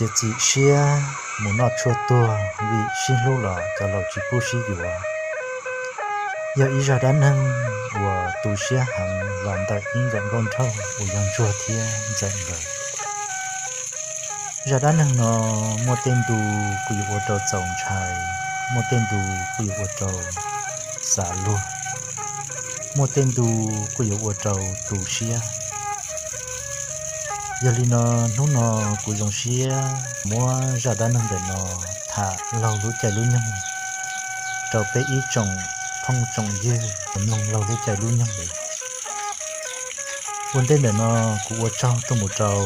Txiav txim siab mus noj tshuaj tuag vim sib hlub los cov laus tsis pub sib yuav. Yog ib zaj dab neeg uas tu siab heev los ntawm ib nkawm nkauj nraug uas yog Ntsuag thiab Ntxawm nkawd. Zaj dab neeg no muaj tej ntu kuj yuav ua rau txaus ntshai, muaj tej ntu kuj yuav ua rau xav luag, muaj tej ntu kuj yuav ua rau tu siab. Yog li no, hnub no kuv zoo siab muab zaj dab neeg ntawm no tham laug lub caij lub nyoog rau peb ib tsoom phooj tsoom ywg mloog laug lub caij lub nyoog li. Ua ntej ntawm no, kuv ua tsaug tuaj mus rau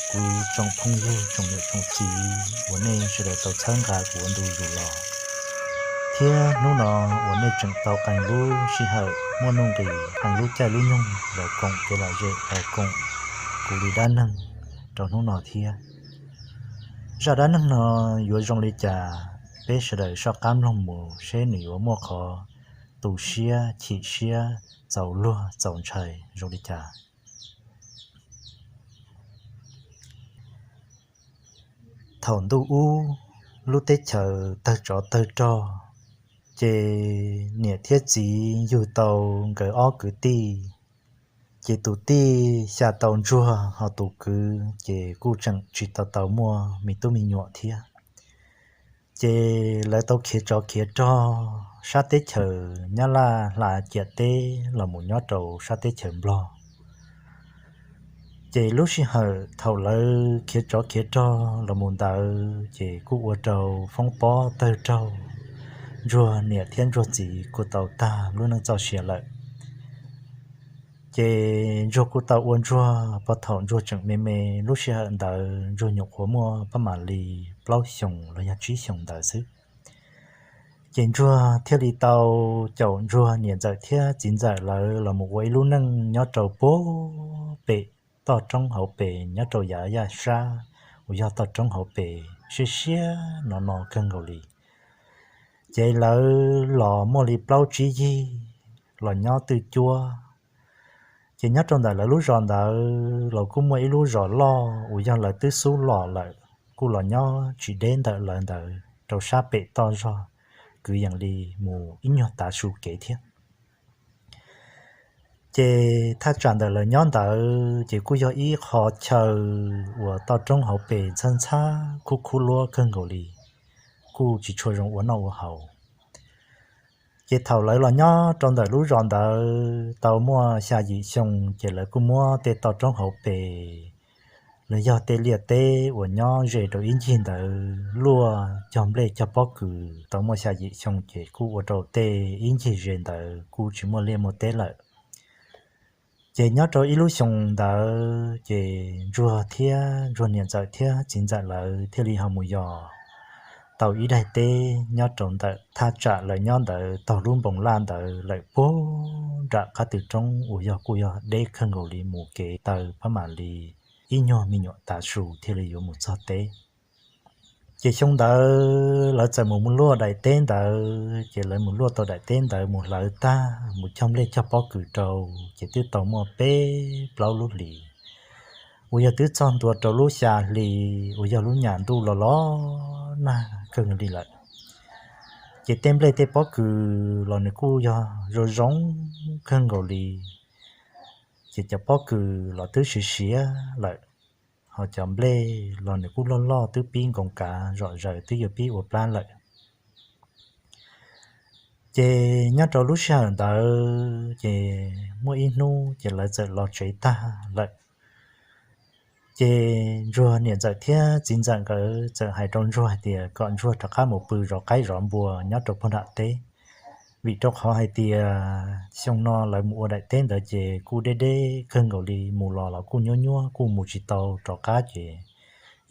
kuv tsoom phooj ywg tsoom niam tsoom txiv uas nej sawv daws tau txhawb nqa kuv ua ntu zus los, thiab hnub no uas nej tseem tau qee lub sij hawm muaj nuj nqis qee lub caij lub nyoog los koom kev lom zem, los koom kuv li dab neeg rau hnub no thiab. Zaj dab neeg no yuav zoo li cas, peb sawv daws soj qab mloog mus seb nws yuav muaj qhov tu siab chim siab, txaus luag txaus ntshai zoo li cas. Thaum ntuj ub, lub teb chaws tawg tsov tawg rog, ces niam thiab txiv yug tau nkawd ob kwv tij. Ces tus tij xya tau Ntsuag, ho tus kwv ces kuj tseem tsis tau tau muaj me tub me nyuam thiab. Ces lawv tau khiav tsov khiav rog sab teb chaws Nyab Laj hla ciam teb los mus nyob rau sab teb chaws Nplog. Ces lub sij hawm thaum lawv khiav tsov khiav rog los mus ntawd ces kuj ua rau foob pob tawg raug Ntsuag niam thiab Ntsuag txiv kuj tau tag lub neej txoj sia lawm. Ces Ntsuag kuj tau ua Ntsuag puag thaum Ntsuag tseem me me. Lub sij hawm ntawd Ntsuag nyuam qhuav muaj pab mam li plaub xyoos los yog tsib xyoos ntawd xwb. Ces Ntsuag thiaj li tau caum Ntsuag niam ntxawm thiab txiv ntxawm lawv los mus ua ib lub neej nyob rau puag pem toj roob hauv pes, nyob rau yav yaj sab uas yog toj roob hauv pes siab siab no no kawg nkaus li. Ces lawv los muaj li plaub tsib yig los nyob twj cuab. Ces nyob rau ntawm lawv lub zos ntawd los kuj muaj ib lub zos loj uas yog lawv twb xub los lawm, kuj los nyob tsis deb ntawm lawv ntawd rau sab pem toj zog, kwv yees li mus ib nyuag tav su kev thiab. Ces thaj tsam ntawm lawv nyob ntawd ces kuj yog ib qho chaw uas toj roob hauv pes ntxhab ntxhab khub khub luab kawg nkaus li, kuj tsis tshua zoo ua noj ua haus. Ces thaum lawv los nyob rau ntawm lub zos ntawd tau muaj xya yim xyoo, ces lawv kuj muab tej toj roob hauv pes los yog tej liaj teb uas nyob ze rau ib ncig ntawd luaj cog nplej cog pob kws. Tau muaj xya yim xyoo ces kuj ua rau tej ib ncig ze ntawd kuj tsis muaj liaj muaj teb lawm. Ces nyob rau ib lub xyoo ntawd ces Ntsuag thiab Ntsuag niam ntxawm thiab txiv ntxawm lawv thiaj li ho mus yos tau ib daim teb nyob rau ntawm thaj tsam lawv nyob ntawd taug lub npoo laj ntawd lawm puag nram qab tw roob uas yog kuj yog deb kawg nkaus li, mus kev taw pab mam li ib nyuag me nyuam tav su thiaj li yuav mus txog teb. Ces xyoo ntawd lawv txawm mus mus luaj daim teb ntawd, ces lawv mus luaj tau daim teb ntawd mus hlawv tag mus cog nplej cog pob kws rau, ces twb tau muaj peb plaub lub hlis uas yog twb txog ntua rau lub xya hli uas yog lub nyam ntuj los los nag kawg li lawm. Ces tej nplej tej pob kws los nws kuj yog zoo zoo kawg nkaus li, ces cov pob kws los twb siav siav lawm, ho cov nplej los nws kuj loj loj twb pib nkoos kav zom zaws twb yuav pib ua plab lawm. Ces nyob rau lub sij hawm ntawd ces muaj ib hnub ces lawv txawm los tsev tag lawm. Ces Ntsuag niam ntxawm thiab txiv ntxawm nkawd txawm hais rau Ntsuag hais tias kom Ntsuag rov qab mus pw zov qaib zov npua nyob rau puag nram teb, vim rau qhov hais tias xyoo no lawv mus ua daim teb ntawd ces kuj deb deb kawg nkaus li, mus los los kuj nyuab nyuab kuj mus tsis tau rov qab, ces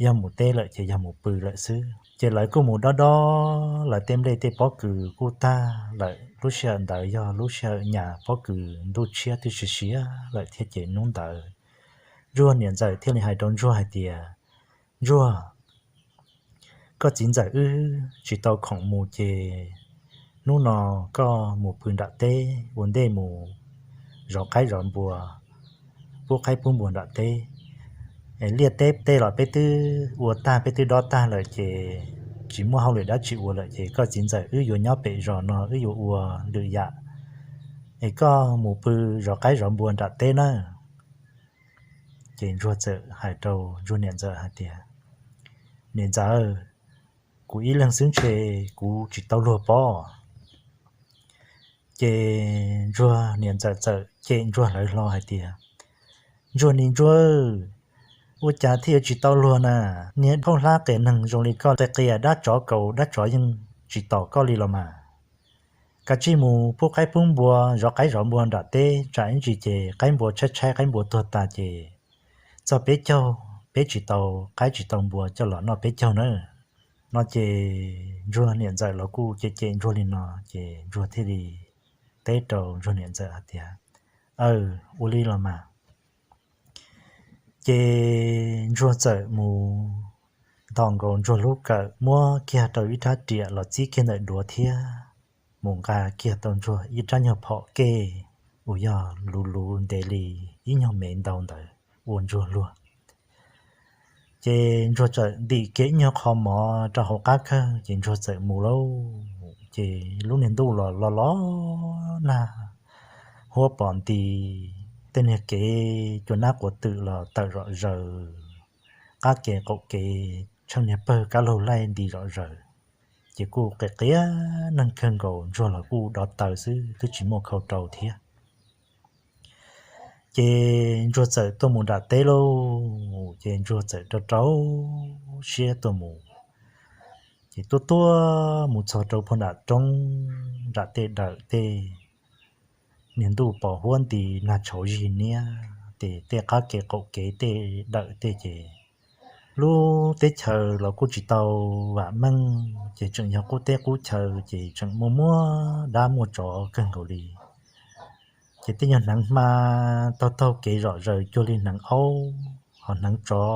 yog mus teb lawm ces yog mus pw lawm xwb. Ces lawv kuj mus dob dob lawv tej nplej tej pob kws kuj tag lawm. Lub sij hawm ntawd yog lub sij hawm nyam pob kws ntuj tshiab twb siav siav lawm thiab, ces hnub ntawd Ntsuag niam ntxawm thiaj li hais rau Ntsuag hais tias, Ntsuag, koj txiv ntxawm wb tsis tau khoom mus ces hnub no koj mus pw nram teb ua ntej mus zov qaib zov npua, pub qaib pub npua nram teb. Liaj teb tej los peb twb ua tag, peb twb dob tag lawm ces tsis muaj hauj lwm dab tsi ua lawm ces koj txiv ntxawm, wb yuav nyob pem zos no wb yuav ua lwm yam, es koj mus pw zov qaib zov npua nram teb nawb. Ces Ntsuag txawm hais rau Ntsuag niam ntxawm hais tias, Niam ntxawm, kuv ib leeg xwb ntshe kuv tsis tau luag pob. Ces Ntsuag niam ntxawm txawm cem Ntsuag hlawv hlo hais tias, Ntsuag niag Ntsuag, ua cas thiaj yuav tsis tau luag na? Niag phaub hlab qias neeg zoo li koj, qias qias dab tsov kaus dab tsov yeej tsis tom koj li los mas. Kav tsij mus pub qaib pub npua, zov qaib zov npua nram teb, tsam ib ntsis ces qaib npua tshaib tshaib, qaib npua tuag tas ces txog peb caug peb tsis tau qaib tsis tau npua coj los noj peb caug nawb. No ces Ntsuag niam ntxawm los kuj cem cem Ntsuag li no, ces Ntsuag thiaj li teb rau Ntsuag niam ntxawm hais tias, Aw, ua li los mas. Ces Ntsuag txawm mus nto nkaus Ntsuag lub kawm, muab kiag rau ib rab riam los txib kiag ntawm duav thiab mus nqa kiag tau Ntsuag ib rab nyuag phom kej uas yog luv luv ntev li ib nyuag mev ntau ntawd ua Ntsuag luag. Ces Ntsuag txawm ntim kiag ib nyuag qho mov rau hauv qab kawg ces Ntsuag txawm mus lauj. Ces lub niag ntuj los los los nag, huab pos nti, tej niag kev cua nab quav twm los tawm zom zaws, qab kev qaum kev tsheej niag pawg kab laug laij nti zom zaws. Ces kuj qias qias neeg kawg nkaus, Ntsuag los kuj dov taws xwb twb tsis muaj khau rau thiab. Ces Ntsuag txawm tuaj mus nram teb lauj. Ces Ntsuag txawm rau rau siab tuaj mus. Ces tuaj tuaj mus txog rau puag nram roob, nram tej dawm tej, niag ntuj pos huab nti nag tshauv zig niab, ces tej qab kev qaum kev tej dawm tej ces lub teb chaws los kuj tsis tau vam meej, ces tseem yog qub teb qub chaw ces tseem muaj muaj dab muaj tsov kawg nkaus li. Ces tej nyuag hneev hma taug taug kev zom zaws cuag li hneev aub, ho hneev tsov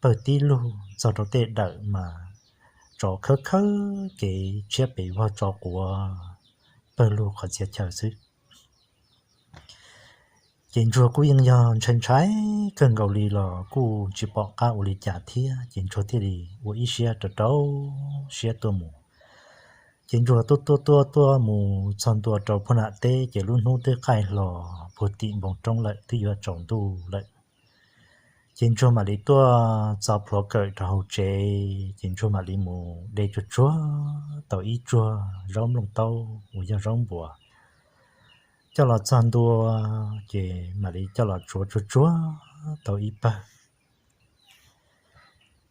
pawg tib lug txog rau tej dawm mas tsov khawb khawb kev tshiab pes vog tsov quav pawg lug qhov txhia chaw xwb. Ces Ntsuag kuj yeej yog ntshai ntshai kawg nkaus li los kuj tsis pom qab ua li cas thiab, ces Ntsuag thiaj li ua ib siab rau rau siab tuaj mus. Ces Ntsuag tuaj tuaj tuaj tuaj mus txog ntua rau puag nram teb, ces lub hnub twb qaij hlo puag tim npoo roob lawm, twb yuav tsaus ntuj lawm. Ces Ntsuag mam li tuaj txo plhuav kawm rau hauv tsev, ces Ntsuag mam li mus de tsuag tsuag tau ib tsuag zaub nplooj taub uas yog zaub npuas coj los txog ntua, ces mam li coj los tsuav tsuag tsuag tau ib pawg.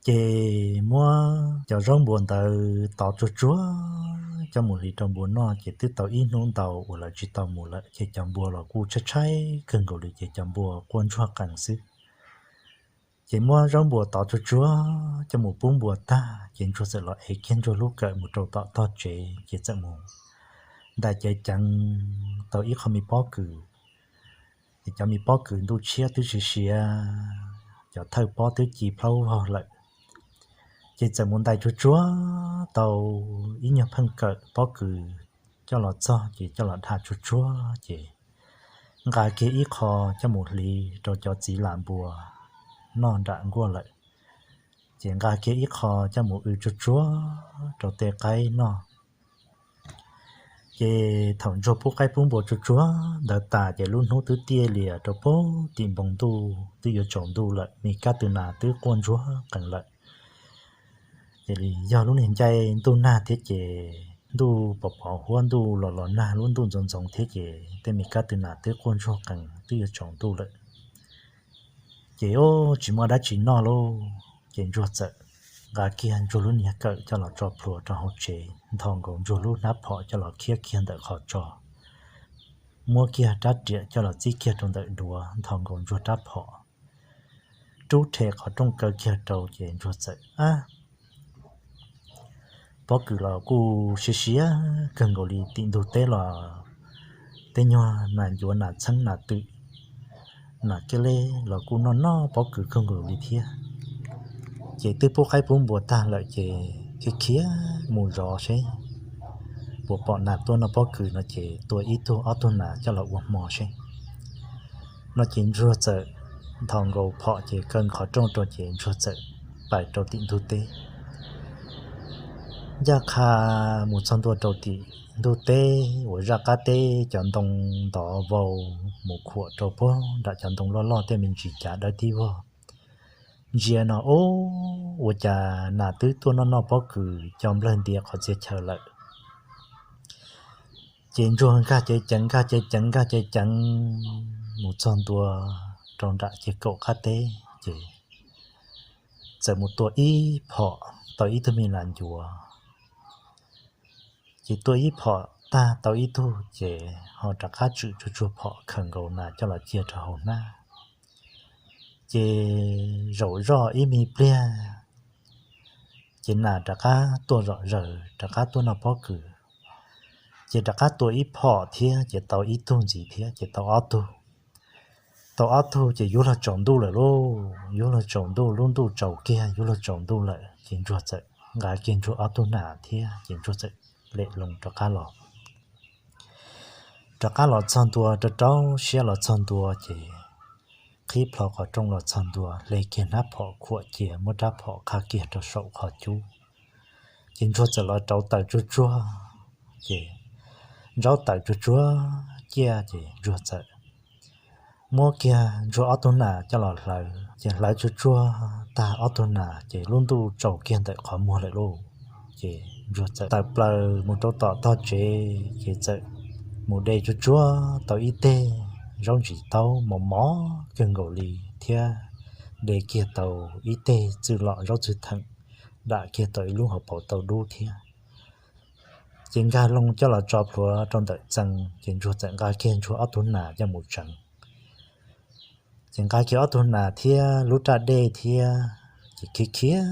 Ces muab cov zaub npuas ntawd tov tsuag tsuag coj mus hliv rau npua noj, ces twb tau ib hnub ntau uas lawv tsis tau mus lawm, ces cov npua los kuj tshaib tshaib kawg nkaus li, ces cov npua quaj ntsuag qees xwb. Ces muab zaub npuas tov tsuag tsuag coj mus pub npua tag, ces Ntsuag txawm los ev kiag Ntsuag lub kawm mus rau tom tog tsev, ces txawm mus ntais ceev ceev tau ib qho me pob kws. Ces cov me pob kws ntuj tshiab twb siav siav, cov thawj pob twb ci plaub vog lawm. Ces txawm mus ntais tsuag tsuag tau ib nyuag pheej kawm pob kws coj los txog, ces coj los dhia tsuag tsuag, ces nqa kiag ib qho coj mus hliv rau cov txiv lam npua noj nram nkuaj lawm. Ces nqa kiag ib qho coj mus w tsuag tsuag rau tej qaib noj. Ces thaum Ntsuag pub qaib pub npua tsuag tsuag ntawd tas, ces lub hnub twb tiaj lias rau puag tim npoo ntuj, twb yuav tsaus ntuj lawm, me kab tw nas twb quaj ntsuag qees lawm. Ces li yog lub niag ncaij ntuj nag thiab, ces ntuj pos pos huab, ntuj los los nag, lub ntuj ntxoov ntxoov thiab, ces tej me kab tw nas twb quaj ntsuag qees, twb yuav tsaus ntuj lawm. Ces tsis muaj dab tsi noj lauj, ces Ntsuag txawm nqa kiag Ntsuag lub niag kawm coj los tso plhuav rau hauv tsev, nthos nkaus Ntsuag lub hnab phom coj los khiab kiag ntawm qhov tso, muab kiag rab riam coj los txib kiag rau ntawm duav, nthos nkaus Ntsuag rab phom, rub rhe qhov rooj kaw kiag rau, ces Ntsuag txawm, ab, pob kws los kuj siav siav kawg nkaus li, tim ntug teb los tej nyuag nas ncuav nas txheeb nas twm nas kiab leb los kuj noj noj pob kws kawg nkaus li thiab. Ces twb pub qaib pub npua tag lawm, ces khiav khiav mus zov seb puas pom nas tuaj noj pob kws no, ces tua ib tug ob tug nas coj los ua hmo seb. No ces Ntsuag txawm nthos nkaus phom ces kaw qhov rooj rau ces Ntsuag txawm pais rau tim ntug teb. Ncaj qha mus txog ntua rau tim ntug teb uas zaj qab teb cov ntoo ntov vau mus khuam rau puag nram cov ntoo loj loj tej me ntsis cav dawb tib vog. Ntsia no ub, ua cas nas twb tuaj noj noj pob kws co nplawg ntia qhov txhia chaw lawm. Ces Ntsuag nkag ceev ceev nkag ceev ceev nkag ceev ceev mus txog ntua rau nram ceg kaum qab teb ces txawm mus tua ib phom tau ib tug me nas ncuav. Ces tua ib phom tag tau ib tug ces ho rov qab tswm tsuag tsuag phom khaws nkaus nas coj los cia rau hauv hnab. Ces zaum zoj ib me pliag ces nas rov qab tuaj zom zaws rov qab tuaj noj pob kws. Ces rov qab tua ib phom thiab ces tau ib tug ntxiv thiab ces tau ob tug. Tau ob tug ces yuav luag tsaus ntuj lawm lauj, yuav luag tsaus ntuj, lub ntuj tsaus kiag yuav luag tsaus ntuj lawm ces Ntsuag txawm nqa kiag Ntsuag ob tug nas thiab ces Ntsuag txawm lem loo rov qab los. Rov qab los txog ntua rau rau siab los txog ntua ces qhib plho qhov rooj los txog ntua hle kiag hnab phom khuam cia muab rab phom qha kiag rau saum qhov cub. Ces Ntsuag txawm los rauv taws tsuag tsuag, ces ntaub taws tsuag tsuag ciaj ces Ntsuag txawm muab kiag Ntsuag ob tug nas coj los hlawv ces hlawv tsuag tsuag tag ob tug nas ces lub ntuj tsaus kiag ntawm qhov muag lawm lauj. Ces Ntsuag txawm tawm plaws mus rau tom tog tsev ces txawm mus de tsuag tsuag tau ib teg zaub ntsis taub mos mos kawg nkaus li thiab de kiag tau ib teg txwj lom zaub txwj theem dam kiag tau ib lub hauv paus tau dub thiab. Ces nkag loo coj los tso plhuav rau ntawm txee ces Ntsuag txawm nqa kiag Ntsuag ob tug nas coj mus tseev. Ces nqa kiag ob tug nas thiab lub raj dej thiab ces khiav khiav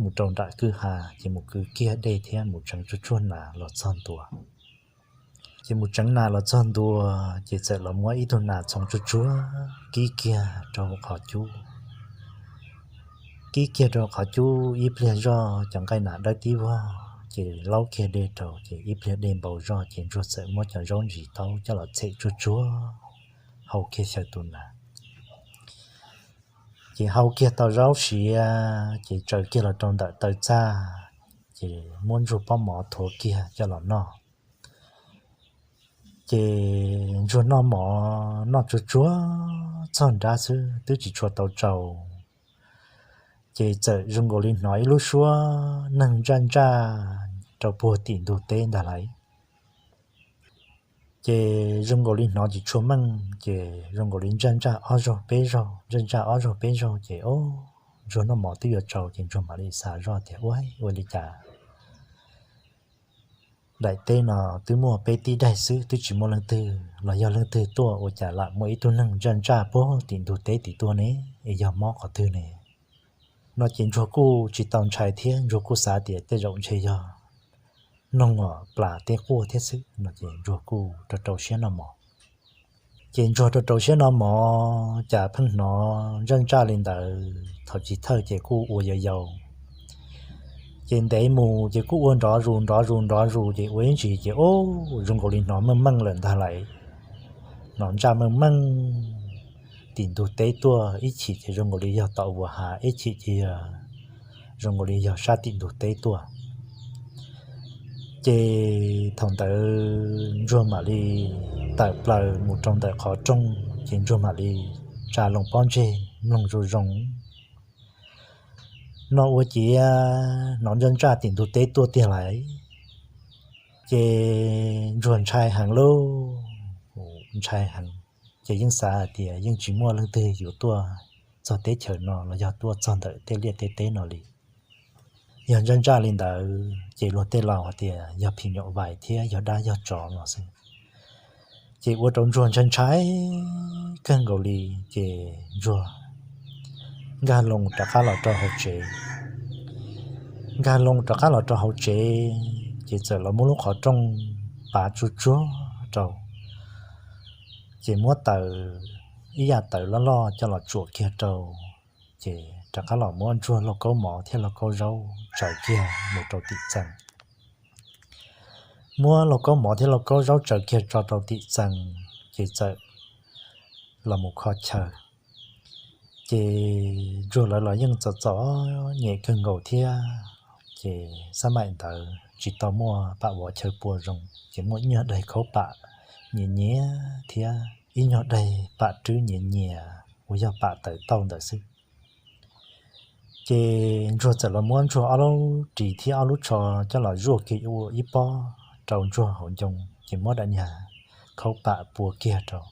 mus rau nram kwj ha ces mus kwv kiag dej thiab mus tseev tsuag tsuag nas los txog ntua. Ces mus tseev nas los txog ntua ces txawm los muab ib tug nas txhoov tsuag tsuag kib kiag rau qhov cub. Kib kiag rau qhov cub ib pliag zoj cov nqaij nas dawb tib vog ces laub kiag dej rau ces ib pliag dej npau zoj ces Ntsuag txawm muab cov zaub ntsis taub coj los txhem tsuag tsuag hau kiag xyaw tus nas. Ces hau kiag tau zaub siav ces tsaws kiag los rau ntawm taw txaj, ces muab Ntsuag pob mov thuav kiag coj los noj. Ces Ntsuag noj mov noj tsuag tsuag txog nrab xwb twb tsis tshua tau tsau, ces txawm zoo nkaus li hnov ib lub suab neeg ntsaj ntsaj rau puag tim ntug teb ntag lauj. Ces zoo nkaus li hnov tsis tshua meej ces zoo nkaus li ntsaj ntsaj ob zaug peb zaug ntsaj ntsaj ob zaug peb zaug ces o, Ntsuag noj mov twb yuav tsau ces Ntsuag mam li xav zoj tias ua, ua li cas daim teb no twb muaj peb tib daim xwb twb tsis muaj leej twg los yog leej twg tuaj ua cas lam muaj ib tug neeg ntsaj ntsaj puag tim ntug teb tim tuaj ne, es yog mob qhov twg ne? No ces Ntsuag kuj tsis tau ntshai thiab Ntsuag kuj xav tias tej zaum ntshe yog noog uas plas tej quaj thiab xwb no ces Ntsuag kuj rau rau siab noj mov. Ces Ntsuag rau rau siab noj mov cas pheej hnov ntsaj ntsaj li ntawd thaum chiv thawj ces kuj ua yau yau. Ces ntev mus ces kuj ua nrov zus nrov zus nrov zus ces ua ib ntsis ces o, zoo nkaus li hnov meej meej lawm ntag lauj. Hnov ntsaj meej meej tim ntug teb tuaj, ib chim ces zoo nkaus li yog tom vuas hav, ib chim ces yog zoo nkaus li yog sab tim ntug teb tuaj. Ces thaum ntawd Ntsuag mam li tawm plaws mus rau ntawm qhov rooj ces Ntsuag mam li tsa loo pob ntseg mloog zoo zoo. No ua ciav hnov ntsaj ntsaj tim ntug teb tuaj tiag lauj. Ces Ntsuag ntshai heev lauj, ntshai heev. Ces yeej xav hais tias yeej tsis muaj leej twg yuav tuaj txog teb chaws no los yog tuaj txog ntawm tej liaj tej teb no li. Yog ntsaj ntsaj li ntawd ces luag tej laus hais tias yog phim nyuj vais thiab yog dab yog tsov no xwb. Ces ua rau Ntsuag ntshai ntshai kawg nkaus li, ces Ntsuag nkag loo rov qab los rau hauv tsev. Nkag loo rov qab los rau hauv tsev, ces txawm los muab lub qhov rooj pav tsuag tsuag rau, ces muab taws, ib yam taws loj loj coj los tsuam kiag rau, ces rov qab los muab Ntsuag lauj kaub mov thiab lauj kaub zaub tsaws kiag mus rau tim txee. Muab lauj kaub mov thiab lauj kaub zaub tsaws kiag tso rau tim txee, ces txawm los mus kho chaw. Ces Ntsuag lawv los yeej txom txom nyem kawg nkaus thiab. Ces xab maim ntawd tsis tau muaj pam vov chaw pua zoo, ces muaj ib nyuag daim khaub pam nyias nyias thiab ib nyuag daim pam rwb nyias nyias uas yog pam tawv tauj ntawd xwb. Ces Ntsuag txawm los muab Ntsuag ob lub ris thiab ob lub tsho coj los zuaj kiag ua ib pob rau Ntsuag hauv ncoo, ces muab daim niag khaub pam pua kiag rau.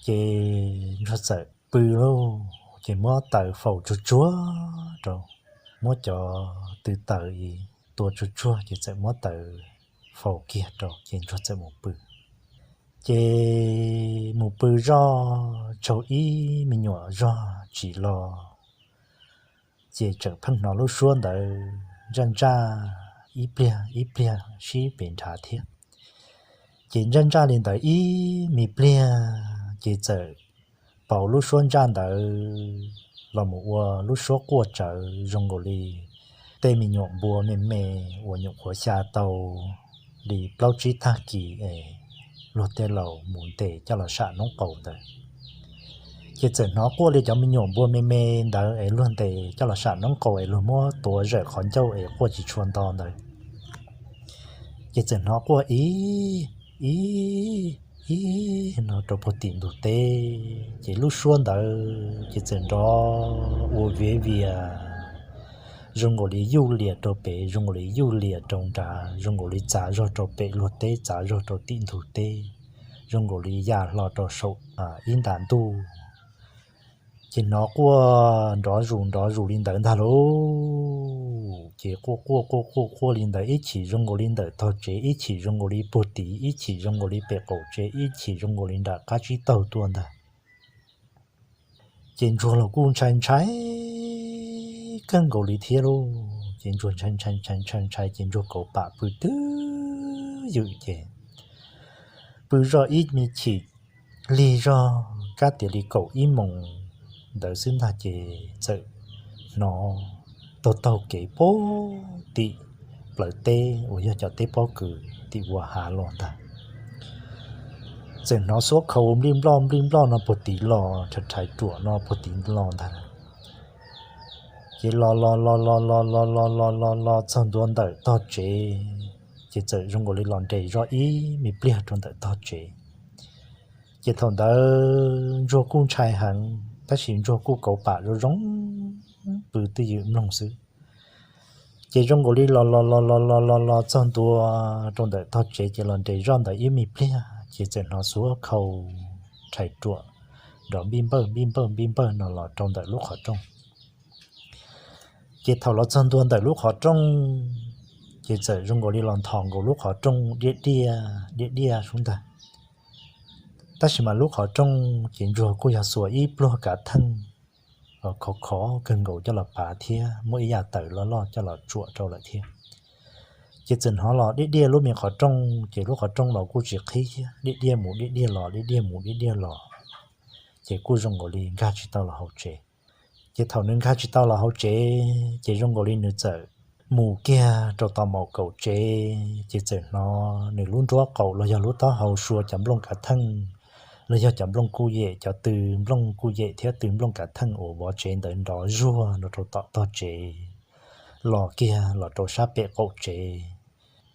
Ces Ntsuag txawm pw lauj, ces muab taws faus tsuag tsuag rau, muab cov tw taws tua tsuag tsuag ces txawm muab taws faus kiag rau ces Ntsuag txawm mus pw. Ces mus pw zoj tsaug ib me nyuam zog tsis los, ces tseem pheej hnov lub suab ntawd ntsaj ntsaj ib pliag ib pliag sib pes nrhav thiab. Ces ntsaj ntsaj li ntawd ib me pliag ces txawm pauv lub suab ntsaj ntawd los mus ua lub suab quaj tsawv zoo nkaus li tej me nyuam npua me me uas nyuam qhuav xya tau li plaub tsib tag kis es luag tej laus mus ntes coj los sam noob qaus ntawd. Ces txawm hnov quaj li cov me nyuam npua me me ntawd es luag ntes coj los sam noob qaus es luag muab tuav zawm qhov ncauj es quaj tsis tshua nto ntawd. Ces txawm hnov quaj ib ib ib no rau puag tim ntug teb, ces lub suab ntawd ces txawm nrov ua viav vias zoo nkaus li yuj lias rau pem, zoo nkaus li yuj lias rau nrad, zoo nkaus li txav zog rau pem luag teb, txav zog rau tim ntug teb, zoo nkaus li ya hlo rau saum ib ntas ntuj. Ces hnov quaj nrov zus nrov zus li ntawd ntag lauj. Ces quaj quaj quaj quaj quaj li ntawd, ib chim zoo nkaus li ntawm tog tsev, ib chim zoo nkaus li puag tid, ib chim zoo nkaus li pem qaum tsev, ib chim zoo nkaus li nram qab tsib taug tuaj ntag. Ces Ntsuag los kuj ntshai ntshai kawg nkaus li thiab lauj. Ces Ntsuag ntshai ntshai ntshai ntshai ntshai ces Ntsuag kauv pam pw twb ywm ces pw zoj ib me chim lig zog kab tias li kaum ib moos ntawd xwb ntag ces txawm hnov taug taug kev puag tim plawv teb uas yog cov teb pob kws tim vuas hav los ntag. Txawm hnov xuab khau nplij nploj nplij nploj no puag tid los, rhais rhais ruam no puag tid los ntag. Ces los los los los los los los los los los txog ntua ntawm tog tsev, ces txawm zoo nkaus li los nres zoj ib me pliag rau ntawm tog tsev. Ces thaum ntawd Ntsuag kuj ntshai heev tab sis Ntsuag kuj kauv pam zoo zoo pw twj ywm mloog xwb. Ces zoo nkaus li los los los los los los los txog ntua rau ntawm tog tsev ces los nres zoj ntawd ib me pliag ces txawm hnov xuab khau rhais ruam nrov npij npawj npij npawj npij npawj no los rau ntawm lub qhov rooj. Ces thaum los txog ntua ntawm lub qhov rooj, ces txawm zoo nkaus li los nthos nkaus lub qhov rooj diaj diaj diaj diaj sub ntag. Tab sis mas lub qhov rooj ces Ntsuag kuj yog xuas ib pluag kav theej khov khov kawg nkaus coj los pav thiab muaj ib yam taws loj loj coj los tsuam rau lawm thiab. Ces txawm hnov los diaj diaj lub me qhov rooj, ces lub qhov rooj los kuj tsis qhib thiab, diaj diaj mus diaj diaj los, diaj diaj mus diaj diaj los, ces kuj zoo nkaus li nkag tsis tau los hauv tsev. Ces thaum nws nkag tsis tau los hauv tsev, ces zoo nkaus li nws txawm mus kiag rau tom maum kaum tsev, ces txawm hnov nws lub nruab qaum los yog lub taub hau sua cov nplooj kav theej los yog cov nplooj kuj yem, cov tw nplooj kuj yem thiab tw nplooj kav theej uas vov tsev ntawd nrov zuag no rau tom tog tsev los kiag los rau sab pem qaum tsev.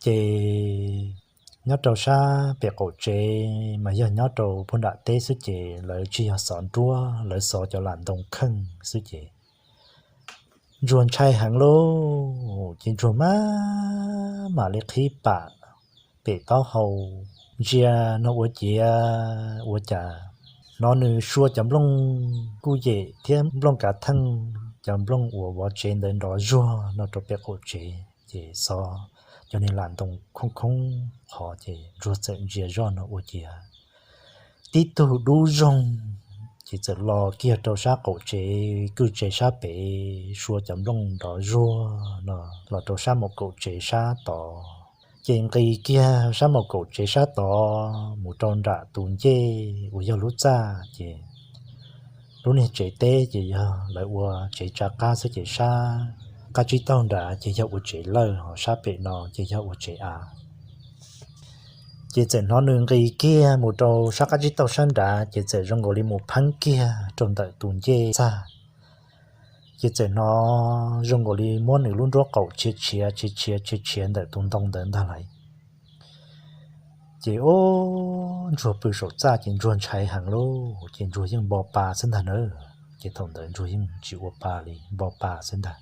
Ces nyob rau sab pem qaum tsev mas yog nyob rau puag nram teb xwb ces lawv tsis yog xov nruab, lawv xov cov lam ntoo kheej xwb ces Ntsuag ntshai heev lauj, ces Ntsuag maj mam li qhib pam pem taub hau ntsia no ua ciav ua cas hnov nws sua cov nplooj kuj yem thiab nplooj kav theej, cov nplooj uas vov tsev ntawd nrov zuag no rau pem qaum tsev, ces xov cov niag lam ntoo khoob khoob qhov ces Ntsuag txawm ntsia zoj no ua ciav tib tug dub zoog ces txawm los kiag rau sab qaum tsev kwj tsev sab pem, sua cov nplooj nrov zuag no los rau sab maum kaum tsev sab tod. Ces nqis kiag sab maum kaum tsev sab tod mus rau nram tus ncej uas yog lub txaj ces lub niag tsev teb ces yog lawv ua tsev tsav qab xwb ces sab qab tsib taug nrad ces yog ua tsev lawj, ho sab pem no ces yog ua tsev av. Ces txawm hnov nws nqis kiag mus rau sab qab tsib taug sab nrad, ces txawm zoo nkaus li mus pheeb kiag rau ntawm tus ncej txag. Ces txawm hnov zoo nkaus li muab nws lub nruab qaum tshiav tshiav tshiav tshiav tshiav tshiav ntawm tus ntoo ntawd ntag lauj. Ces ub, ntsuag pw saum txaj ces ntsuag ntshai heev lauj, ces ntsuag yeej npo pa xwb ntag na. Ces thaum ntawd ntsuag yeej tsis ua pa li, npo pa xwb ntag.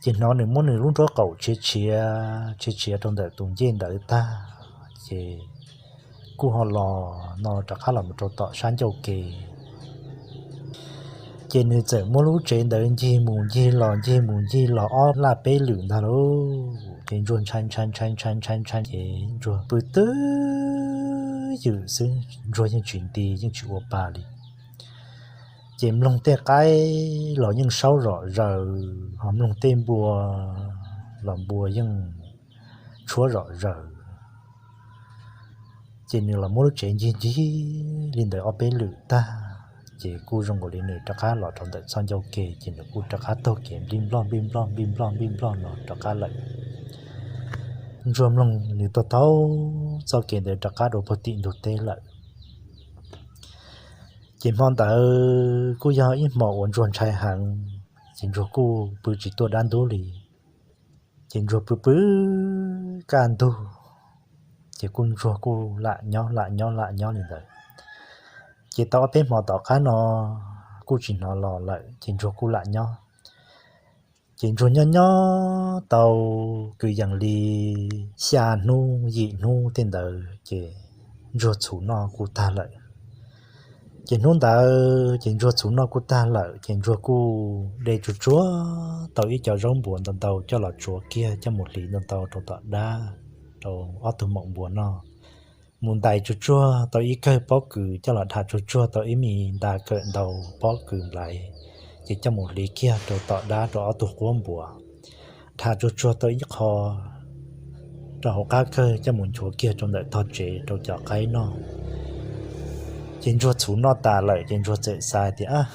Ces hnov nws muab nws lub nruab qaum tshiav tshiav tshiav tshiav rau ntawm tus ncej ntawd tag, ces kuj ho los no rov qab los mus rau tom sab ncauj ke. Ces nws txawm muab lub tsev ntawd ncig mus ncig los ncig mus ncig los ob laj peb lwm ntag lauj. Ces ntsuag ntshai ntshai ntshai ntshai ntshai ntshai ces ntsuag pw twj ywm xwb, ntsuag yeej tsis nti yeej tsis ua pa li. Ces mloog tej qaib los yeej saub zom zaws, ho mloog tej npua los npua yeej tshuab zom zaws. Ces nws los muab lub tsev ncig ncig li ntawd ob peb lwm tag, ces kuj zoo nkaus li nws rov qab los rau ntawm txoj ncauj ke, ces nws kuj rov qab taug kev nplij nploj nplij nploj nplij nploj nplij nploj no rov qab lawm. Ntsuag mloog nws taug taug txoj kev ntawd rov qab rau puag tim ntug teb lawm. Ces hmo ntawd kuj yog ib hmo uas ntsuag ntshai heev, ces ntsuag kuj pw tsis tuaj dab ntub li. Ces ntsuag pw pw kaj ntug, ces kuj ntsuag kuj lam nyob lam nyob lam nyob li ntawd. Ces tau ob peb hmo tom qab no kuj tsis hnov los lawm, ces ntsuag kuj lam nyob. Ces ntsuag nyob nyob tau kwv yees li xya hnub yim hnub tej ntawd ces ntsuag txhuv noj kuj tag lawm. Ces hnub ntawd ces ntsuag txhuv noj kuj tag lawm, ces ntsuag kuj de tsuag tsuag tau ib co zaub npua ntau ntau coj los tsuav kiag coj mus hliv ntau ntau rau tom dab rau ob tug maum npua noj. Mus ntais tsuag tsuag tau ib kawm pob kws coj los dhas tsuag tsuag tau ib me nta kawm ntau pob kws nplaiv, ces coj mus hliv kiag rau tom dab rau ob tug quab npua. Dhas tsuag tsuag tau ib qho rau hauv qab kawg coj mus nchuav kiag rau ntawm tog tsev rau cov qaib noj. Ces ntsuag txhuv noj tas lawm ces ntsuag txawm xav tias,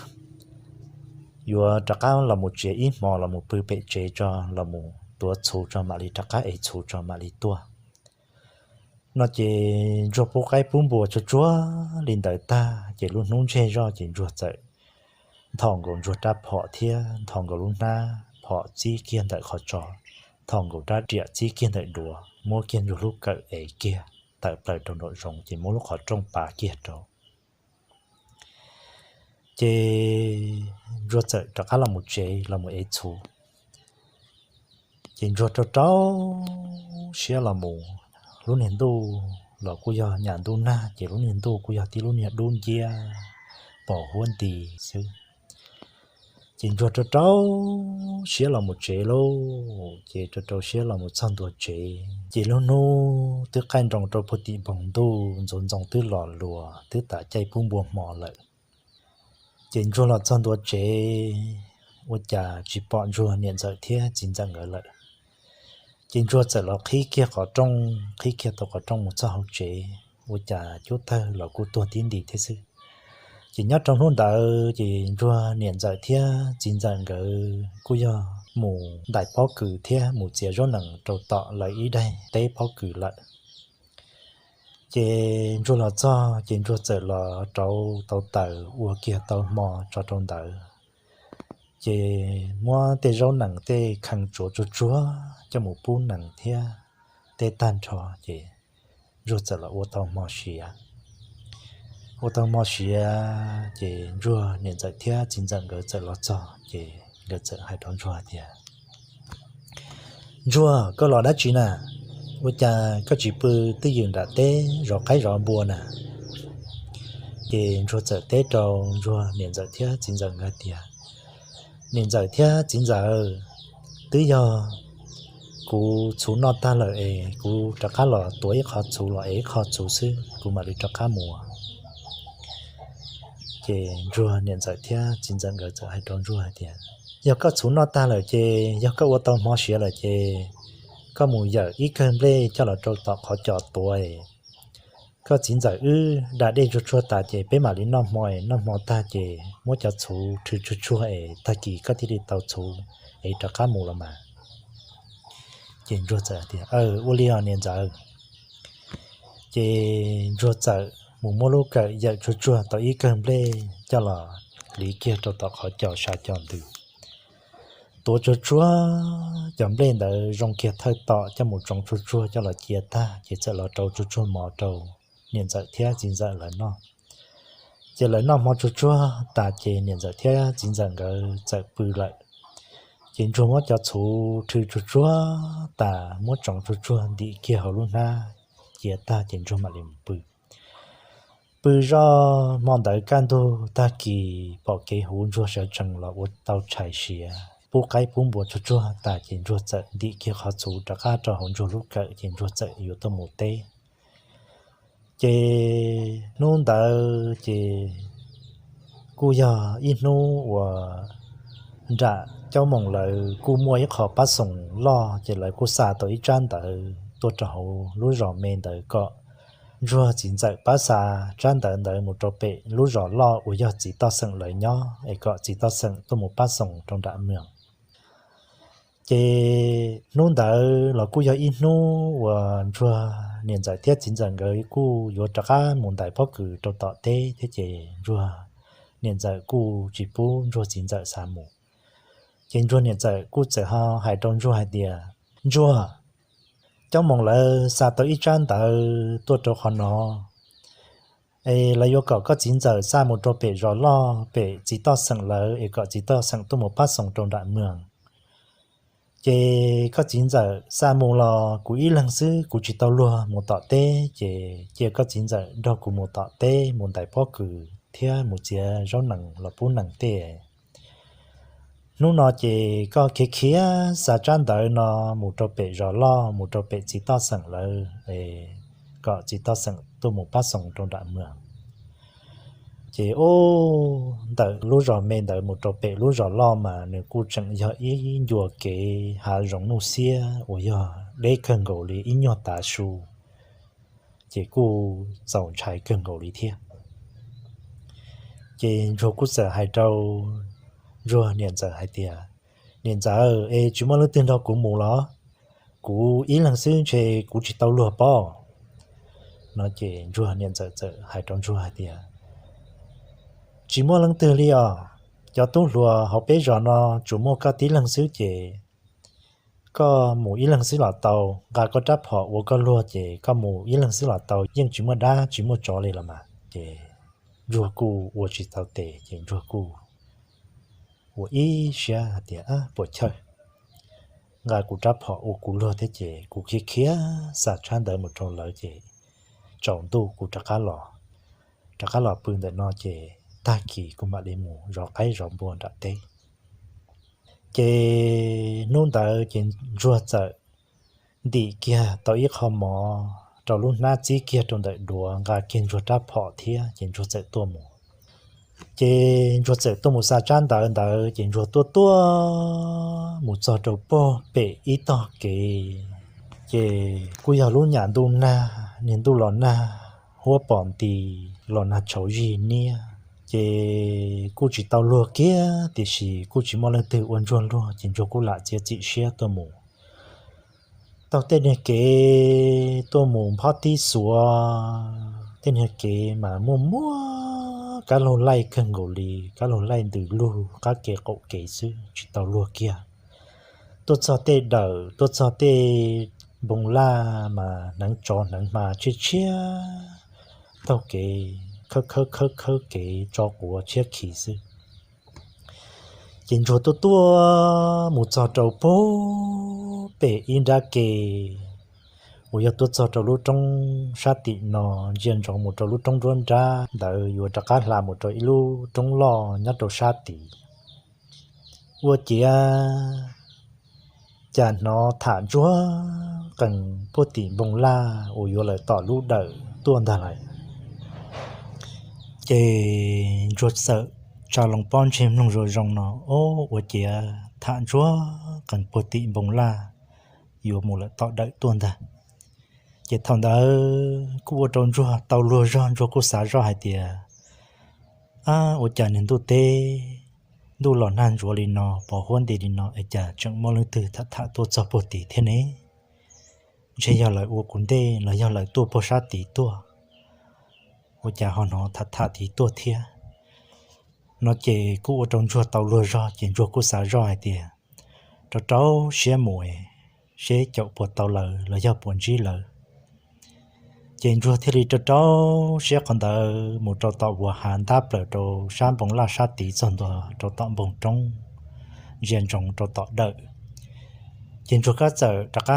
yuav rov qab los mus tsev ib hmo los mus pw pem tsev tso, los mus tuav txhuv tso mam li rov qab ev txhuv tso mam li tuaj no. Ces ntsuag pub qaib pub npua tsuag tsuag li ntawd tag, ces lub hnub ntseg zoj ces ntsuag txawm nthos nkaus ntsuag rab phom thiab nthos nkaus lub hnab phom txib kiag ntawm qhov tsos, nthos nkaus rab riam txib kiag ntawm duav, muab kiag ntsuag lub kawm ev kiag tawm plaws rau nraum zoov, ces muab lub qhov rooj pav kiag rau. Ces ntsuag txawm rov qab los mus tsev los mus ev txhuv. Ces ntsuag rau rau siab los mus, lub niag ntuj los kuj yog nyam ntuj nag, ces lub niag ntuj kuj yog tib lub niag dub nciab pos huab nti xwb. Ces ntsuag rau rau siab los mus tsev lauj, ces rau rau siab los mus txog ntua tsev, ces lub hnub twb qaij nroos rau puag tim npoo ntuj, ntxoov ntxoo twb los luas twb tas caij pub npua hmo lawm. Ces ntsuag los txog ntua tsev, ua cas tsis pom ntsuag niam ntxawm thiab txiv ntxawm nkawd lawm. Ces ntsuag txawm los qhib kiag qhov rooj, qhib kiag tau qhov rooj mus txog hauv tsev, ua cas cub tawg los kuj tuag tib nti thiab xwb. Ces nyob rau hnub ntawd ces ntsuag niam ntxawm thiab txiv ntxawm nkawd kuj yog mus ntais pob kws thiab mus txiav zaub nees rau tom lawv ib daim teb pob kws lawm. Ces ntsuag los txog ces ntsuag txawm los rauv tau taws ua kiag tau hmo tso rau ntawd, ces muab tej zaub nees tej khee tsuav tsuag tsuag coj mus pub nees thiab tej tag nrho, ces ntsuag txawm los ua tau hmo siav. Ua tau hmo siav ces ntsuag niam ntxawm thiab txiv ntxawm nkawd txawm los txog, ces nkawd txawm hais rau ntsuag tias, ntsuag, koj los dab tsi na? Ua cas koj tsis pw twj ywm nram teb zov qaib zov npua na? Ces ntsuag txawm teb rau ntsuag niam ntxawm thiab txiv ntxawm nkawd tias, niam ntxawm thiab txiv ntxawm, twb yog kuv txhuv noj tag lawm es kuv rov qab los tuav ib qho txhuv los ev ib qho txhuv xwb kuv mam li rov qab mus. Ces ntsuag niam ntxawm thiab txiv ntxawm nkawd txawm hais rau ntsuag hais tias, yog koj txhuv noj tag lawm ces yog koj ua tau hmo siav lawm ces koj mus yawm ib kawg nplej coj los rau tom qhov cos tuav es koj txiv ntxawm wb da dej tsuag tsuag tas ces peb mam li noj hmo, noj hmo tag ces muab cov txhuv rhw tsuag tsuag es tag kis koj thiaj li tau txhuv es rov qab mus los mas. Ces ntsuag txawm tias, aw, ua li os niam ntxawm. Ces Ntsuag txawm mus muab lub kawm yawm tsuag tsuag tau ib kawm nplej coj los hliv kiag rau tom qhov cos sa cos ntws, tuav tsuag tsuag cov nplej ntawd zoo kiag thawj tom coj mus tsoov tsuag tsuag coj los cia tag ces txawm los rau tsuag tsuag mov rau niam ntxawm thiab txiv ntxawm lawv noj. Ces lawv noj hmo tsuag tsuag tas ces niam ntxawm thiab txiv ntxawm nkawd txawm pw lawm. Ces Ntsuag muab cov txhuv rhw tsuag tsuag tas muab tsoov tsuag tsuag ntim kiag hauv lub hnab cia tag ces Ntsuag mam li mus pw. Pw zoj hmo ntawd kaj ntug tag kis pom kev huv Ntsuag sawv tsees los ua tau tshais siav pub qaib pub npua tsuag tsuag tas ces Ntsuag txawm ntim kiag qhov txhuv rov qab rau hauv Ntsuag lub kawm ces Ntsuag txawm yuav tuaj mus teb. Ces hnub ntawd ces kuj yog ib hnub uas nram caub moos lawv kuj muaj ib qho pab xoom loj ces lawv kuj xa tau ib tsab ntawv tuaj rau hauv lub zos me ntawd kom Ntsuag txiv ntxawm pab xa tsab ntawv ntawd mus rau pem lub zos loj uas yog txiv toj xeem lawv nyob es kom txiv toj xeem tuaj mus pab xoom rau nram mws. Ces hnub ntawd los kuj yog ib hnub uas Ntsuag niam ntxawm thiab txiv ntxawm nkawd kuj yuav rov qab mus ntais pob kws rau tom teb thiab ces Ntsuag niam ntxawm kuj tsis pub Ntsuag txiv ntxawm xa mus. Ces Ntsuag niam ntxawm kuj txawm ho hais rau Ntsuag hais tias, Ntsuag, caub moos lawv xa tau ib tsab ntawv tuaj rau qhov no es lawv yuav kom koj txiv ntxawm xa mus rau pem zos loj pem txiv toj xeem lawv es kom txiv toj xeem tuaj mus pab xoom rau nram mws. Ces koj txiv ntxawm xa mus los kuv ib leeg xwb kuv tsis tau luag mus tom teb ces cia koj txiv ntxawm nrog kuv mus tom teb mus ntais pob kws thiab mus txiav zaub nees los pub nees tej. Hnub no ces koj khiav khiav xa tsab ntawv no mus rau pem zos loj mus rau pem txiv toj xeem lawv kom txiv toj xeem tuaj mus pab xoom rau nram mws. Ces ub, ntawm lub zos me ntawd mus rau pem lub zos loj mas nws kuj tseem yog ib ncua kev hav zoov nuj xiab uas yog deb kawg nkaus li ib nyuag tav su, ces kuj txaus ntshai kawg nkaus li thiab. Ces Ntsuag kuj txawm hais rau Ntsuag niam ntxawm hais tias, Niam ntxawm, es tsis muaj leej twg nrog kuv mus los? Kuv ib leeg xwb ntshe kuv tsis tau luag pob. No ces Ntsuag niam ntxawm txawm hais rau Ntsuag hais tias, Tsis muaj leej twg li os, cov tub hluas hauv peb zos no tsuas muaj koj tib leeg xwb ces koj mus ib leeg xwb los tau, nqa koj rab phom ua koj luag ces koj mus ib leeg xwb los tau, yeej tsis muaj dab tsis muaj tsov li los mas. Ces Ntsuag kuj ua tsis tau tes ces Ntsuag kuj ua ib siab hais tias, Puas chawj, nqa kuv rab phom ua kuv luag thiab ces kuv khiav khiav xa tsab ntawv mus rau lawv ces tsaus ntuj kuv rov qab los, rov qab los pw ntawm no ces tag kis kuv mam li mus zov qaib zov npua nram teb. Ces hnub ntawd ces Ntsuag txawm ntim kiag tau ib qho mov rau lub hnab txib kiag rau ntawm duav nqa kiag Ntsuag rab phom thiab ces Ntsuag txawm tuaj mus. Ces Ntsuag txawm tuaj mus xa tsab ntawv ntawd ces Ntsuag tuaj tuaj mus txog rau puag pem ib tog kev. Ces kuj yog lub nyam ntuj nag, niag ntuj los nag, huab pom nti, los nag tshauv zig niab. Ces kuj tsis tau luag kiag tiam sis kuj tsis muaj leej twg ua Ntsuag luag ces Ntsuag kuj lam txiav txim siab tuaj mus. Taug tej niag kev tuaj mus nphob tib xuav, tej niag kev mas muaj muaj kab laug laij kawg nkaus li, kab laug laij ntws lug qab kev qaum kev xwb tsis tau luag kiag. Tuaj txog tej dawm, tuaj txog tej npoo laj mas hneev tsov hneev hma tshiab tshiab, taug kev khawb khawb khawb khawb kev tso quav tshiab khiv xwb. Ces Ntsuag tuaj tuaj mus txog rau puag pem ib nrab ke uas yog tuaj txog rau lub roob sab tim no, ntsia ntsoov mus rau lub roob nruab nrab ntawd yuav rov qab hla mus rau ib lub roob loj nyob rau sab tid. Ua ciav cas hnov tham ntsuag qees puag tim npoo laj uas yuav lawm tom lub dawm tuaj ntag lawm. Ces Ntsuag txawm tsa loo pob ntseg mloog zoo zoo no, o, ua ciav tham ntsuag qees puag tim npoo laj yuav mus lawm tom dawm tuaj ntag. Ces thaum ntawd kuj ua rau Ntsuag tau luag zog, Ntsuag kuj xav zoj hais tias, ab, ua cas niag ntuj teb ntuj los nag ntsuav li no, pos huab nti li no es cas tseem muaj leej twg tham tham tuaj txog puag tid thiab ne? ntshe yog lawv ua kuv ntej los yog lawv tuaj puag sab tid tuaj, ua cas ho hnov tham tham tid tuaj thiab. No ces kuj ua rau Ntsuag tau luag zog ces Ntsuag kuj xav zoj hais tias rau rau siab mus seb caum puas tau lawv los yog puas ntsib lawv. Ces Ntsuag thiaj li rau rau siab qhov ntawd mus rau tom vuas hav ntab plaws rau sab npoo laj sab tid txog ntua rau tom npoo roob ntsia ntsoov rau tom dawm. Ces Ntsuag kab txawm rov qab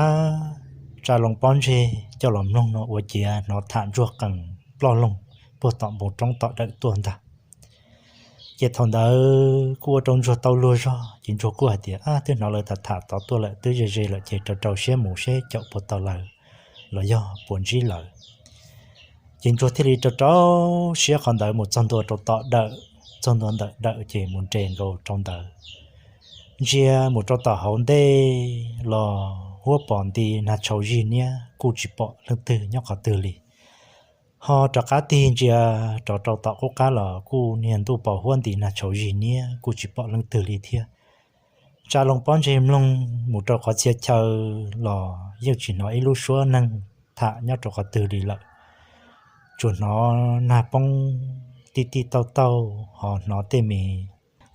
tsa loo pob ntseg coj los mloog no ua ciav hnov tham Ntsuag qees ploj loog puag tom npoo roob tom dawm tuaj ntag. Ces thaum ntawd kuj ua rau Ntsuag tau luag zog ces Ntsuag kuj hais tias, Ab, twb hnov lawv tham tham tod tuaj lawm, twb ze ze lawm ces rau rau siab mus seb caum puas tau lawv los yog puas ntsib lawv. Ces Ntsuag thiaj li rau rau siab qhov ntawd mus txog ntua rau tom dawm, txog ntua ntawm dawm ces mus nres nkaus rau ntawd. Ntsia mus rau tom hauv ntej los huab pom nti nag tshauv zig niab kuj tsis pom leej twg nyob qhov twg li. Ho rov qab tig ntsia rov rau tom qub qab los kuj niag ntuj pos huab nti nag tshauv zig niab kuj tsis pom leej twg li thiab. Tsa loo pob ntseg mloog mus rau qhov txhia chaw los yeej tsis hnov ib lub suab neeg tham nyob rau qhov twg li lawm. Tsuas hnov nag poob tij tij tauj tauj ho hnov tej me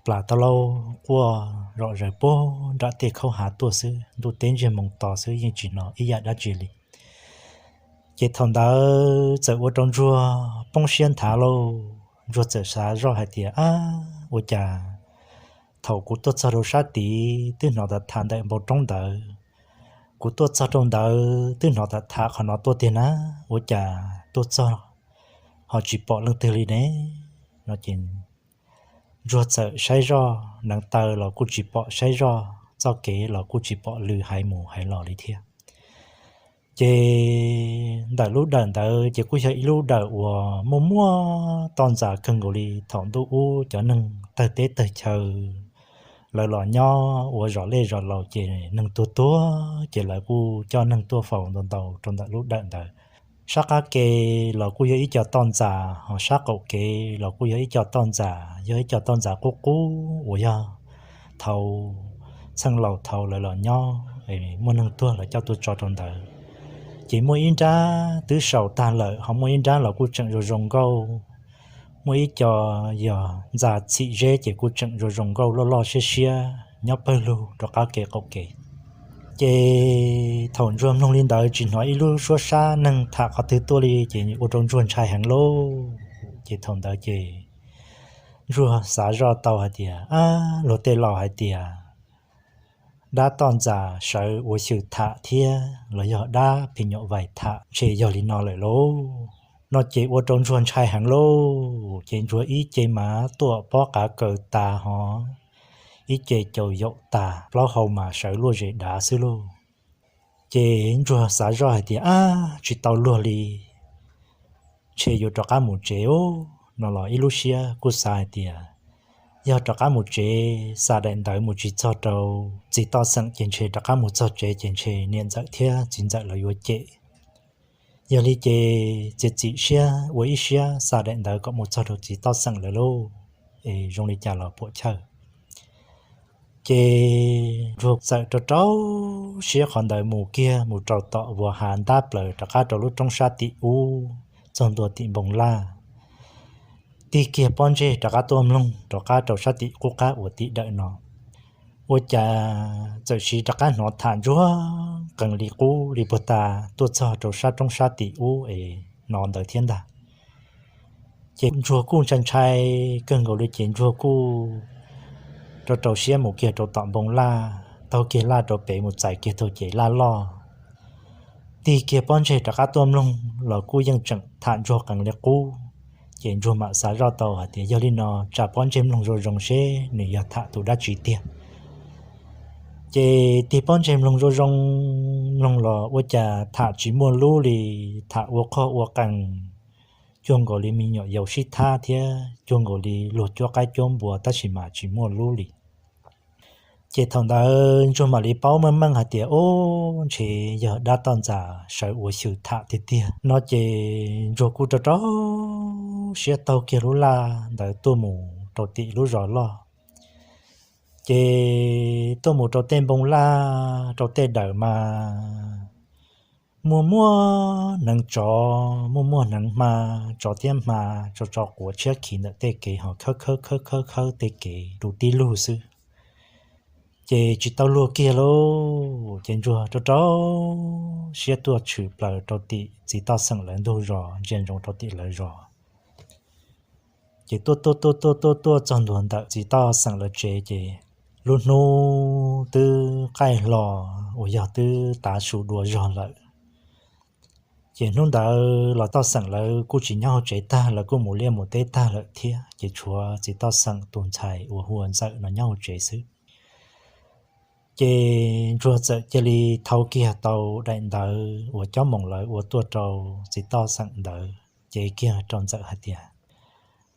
plas tau lauj quaj zom zaws puag nram tej khaub hav tuaj xwb, ntuj teb ntsiag moo to xwb yeej tsis hnov ib yam dab tsi li. Ces thaum ntawd txawm ua rau Ntsuag poob siab nthav lauj, Ntsuag txawm xav zoj hais tias, Ab, ua cas thaum kuv tuaj txog rau sab tid twb hnov tham tham ntawm npoo roob ntawd, kuv tuaj txog rau ntawd twb hnov tham tham qhov no tuaj tiag na, ua cas tuaj txog ho tsis pom leej twg li ne? No ces Ntsuag txawm saib zoj neev taw los kuj tsis pom saib zoj, txoj kev los kuj tsis pom lw hais mus hais los li thiab. Ces ntawm lub dawm ntawd ces kuj yog ib lub dawm uas muaj muaj toj ntxas kawg nkaus li. Thaum ntuj ub cov neeg tawg teb tawg chaw lawv los nyob ua zom lej zom laus ces neeg tuag tuag ces lawv kuj coj neeg tuaj faus ntau ntau rau ntawm lub dawm ntawd. Sab qab ke los kuj yog ib co toj ntxas, ho sab qaum kev los kuj yog ib co toj ntxas, yog ib co toj ntxas qub qub uas yog thaum txheej laus thaum lawv los nyob muaj neeg tuag lawv coj tuaj tso rau ntawd. Ces muaj ib nrab twb saus tag lawm, ho muaj ib nrab los kuj tseem zoo zoo nkauj. Muaj ib co yog ntxa txhim zeb ces kuj tseem zoo zoo nkauj loj loj siab siab nyob pawg lug rov qab kev qaum kev. Ces thaum Ntsuag mloog li ntawd tsis hnov ib lub suab sab neeg tham qhov twg tuaj li ces ua rau Ntsuag ntshai heev lauj. Ces thaum ntawd ces Ntsuag xav zoj tau hais tias, Ab, luag tej laus hais tias dab toj ntxas sawv ua xyw tham thiab los yog dab phim nyuj vais tham ntshe yog li no lawm lauj. No ces ua rau Ntsuag ntshai heev lauj. Ces Ntsuag ib ce mas tuam pob qav kaws tas hov, ib ce caus yaum tas, plaub hau mas sawv luaj zes dav xwb lauj. Ces Ntsuag xav zoj hais tias, Ab, tsis tau luag li, ntshe yuav rov qab mus tsev os. No los ib lub siab kuj xav hais tias yog rov qab mus tsev xa daim ntawv mus tsis txog rau txiv toj xeem ces ntshe rov qab mus txog tsev ces ntshe niam ntxawm thiab txiv ntxawm lawv yuav cem. Yog li ces txiav txim siab ua ib siab xa daim ntawv kom mus txog rau txiv toj xeem lawv lauj, es zoo li cas los puam chawj. Ces Ntsuag txawm rau rau siab qhov ntawd mus kiag mus rau tom vuas hav ntab plaws rov qab rau lub roob sab tim ub txog ntua tim npoo laj, tig kiag pob ntseg rov qab tuaj mloog rov qab rau sab tim qub qab uas tim dawm no. Ua cas txawm siv rov qab hnov tham ntsuag qees li qub li puag ta tuaj txog rau sab roob sab tim ub es no ntawd thiab ntag. Ces Ntsuag kuj ntshai ntshai kawg nkaus li ces Ntsuag kuj rau rau siab mus kiag rau tom npoo laj, taug kiag laj rau pem mus txais kiag tau ces laj loj. Tig kiag pob ntseg rov qab tuaj mloog los kuj yeej tseem tham ntsuag qees li qub. Ces Ntsuag mam xav zoj tau hais tias yog li no tsa pob ntseg mloog zoo zoo seb nws yog tham tus dab tsi tiag. Ces tig pob ntseg mloog zoo zoo, mloog los ua cas tham tsis muaj lub li, tham ua qhov ua qees, cuag nkaus li me nyuam yaus sib thab thiab cuag nkaus li luag cuab qaib cuab npua tab sis mas tsis muaj lub li. Ces thaum ntawd Ntsuag mam li paub meej meej hais tias, Ub, ntshe yog dab toj ntxas sawv ua xyw tham tiag tiag. No ces Ntsuag kuj rau rau siab taug kiag lub laj ntawd tuaj mus rau tim lub zos loj. Ces tuaj mus rau tej npoo laj rau tej dawm mas muaj muaj hneev tsov, muaj muaj hneev hma, tsov thiab hma tso tso quav tshiab khiv ntawm tej kev ho khawb khawb khawb khawb khawb tej kev rau tib lug xwb. Ces tsis tau luag kiag lauj, ces ntsuag rau rau siab tuaj tshwm plaws rau tim txiv toj xeem lawv ntug zos, ntsia ntsoov rau tim lawv zos. Ces tuaj tuaj tuaj tuaj tuaj tuaj txog ntua ntawm txiv toj xeem lawv tsev ces lub hnub twb qaij hlo uas yog twb tav su dua zog lawm. Ces hnub ntawd los toj xeem lawv kuj tsis nyob hauv tsev tag, lawv kuj mus liaj mus teb tag lawm thiab, ces tshuav txiv toj xeem tus ntxhais uas hu ua Ntxawm no nyob hauv tsev xwb. Ces ntsuag txawm cia li thau kiag tau daim ntawv uas cob moos lawv ua tuaj rau txiv toj xeem ntawd, ces kiag rau Ntxawm hais tias,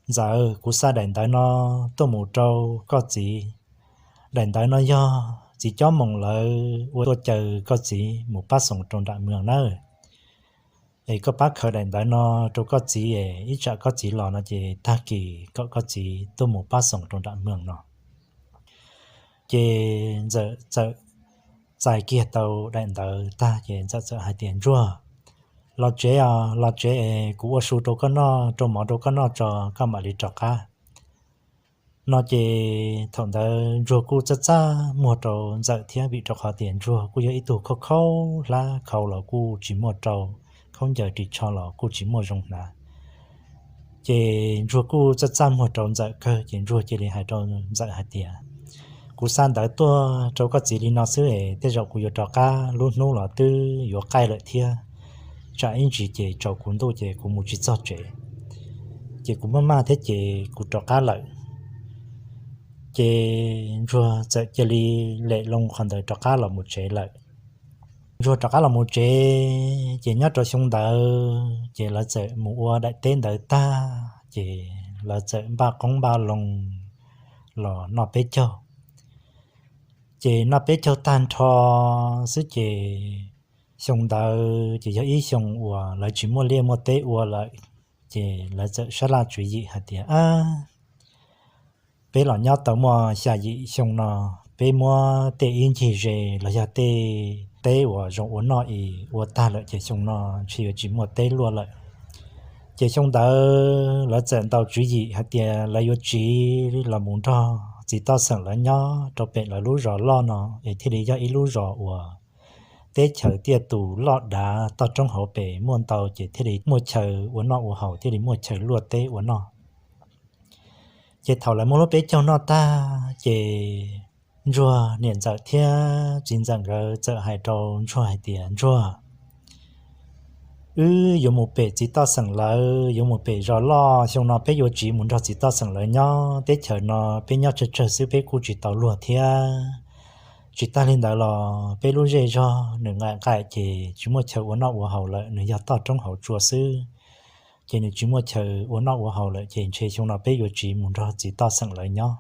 Ntxawm, kuv xa daim ntawv no tuaj mus rau koj txiv. Daim ntawv no yog txiv cob moos lawv ua tuaj caw koj txiv mus pab xoom rau nram mloog nawb. Es koj pab khaws daim ntawv no rau koj txiv es ib tsam koj txiv los no ces tag kis kom koj txiv tuaj mus pab xoom rau nram mloog no. Ces Ntxawm txawm txais kiag tau daim ntawv tag ces Ntxawm txawm hais tias, Ntsuag, los tsev os, los tsev es kuv ua su rau koj noj, rau mov rau koj noj tso koj mam li rov qab. No ces thaum ntawd ntsuag kuj txaj txaj muag rau Ntxawm thiab, vim rau qhov tias ntsuag kuj yog ib tug khaub khaub hlab, khau los kuj tsis muaj rau, khaub ncaws ris tsho los kuj tsis muaj zoo hnav. Ces ntsuag kuj txaj txaj muag rau Ntxawm kawg, ces ntsuag cia li hais rau Ntxawm hais tias, Kuv xa ntawv tuaj rau koj txiv li no xwb es tej zaum kuv yuav rov qab, lub hnub los twb yuav qaij lawm thiab, tsam ib ntsis ces tsaus kuv ntuj ces kuv mus tsis txog tsev, ces kuv maj maj thiab ces kuv rov qab lawm. Ces ntsuag txawm cia li lem loo qhov ntawd rov qab los mus tsev lawm. Ntsuag rov qab los mus tsev ces nyob rau xyoo ntawd ces lawv txawm mus ua daim teb ntawd tag ces lawv txawm npaj qoob npaj loo los noj peb caug. Ces noj peb caug tag nrho xwb ces xyoo ntawd ces yog ib xyoo uas lawv tsis muaj liaj muaj teb ua lawm, ces lawv txawm sab laj tswv yim hais tias, Ab, peb los nyob tau muaj xya yim xyoo no, peb muab tej ib ncig ze los yog tej teb uas zoo ua noj es ua tag lawm ces xyoo no ntshe yuav tsis muaj teb luaj lawm. Ces xyoo ntawd lawv txawm ntaus tswv yim hais tias lawv yuav tsiv los mus nrog txiv toj xeem lawv nyob rau pem lawv lub zos loj no es thiaj li yog ib lub zos uas teb chaws tiaj tus loj dav, toj roob hauv pes muaj ntau ces thiaj li muaj chaw ua noj ua haus, thiaj li muaj chaw luaj teb ua noj. Ces thaum lawv muab lub peb caug noj tag ces ntsuag niam ntxawm thiab txiv ntxawm nkawd txawm hais rau ntsuag hais tias, Ntsuag, wb yuav mus pem txiv toj xeem lawv, yuav mus pem zos loj, xyoo no peb yuav tsiv mus nrog txiv toj xeem lawv nyob. Teb chaws no peb nyob tsawg tsawg xwb, peb kuj tsis tau luag thiab. Tsis tag li ntawd los peb lub zej zog nws nqaim nqaim ces tsis muaj chaw ua noj ua haus lawm, nws yog toj roob hauv tsua xwb, ces nws tsis muaj chaw ua noj ua haus lawm ces ntshe xyoo no peb yuav tsiv mus nrog txiv toj xeem lawv nyob.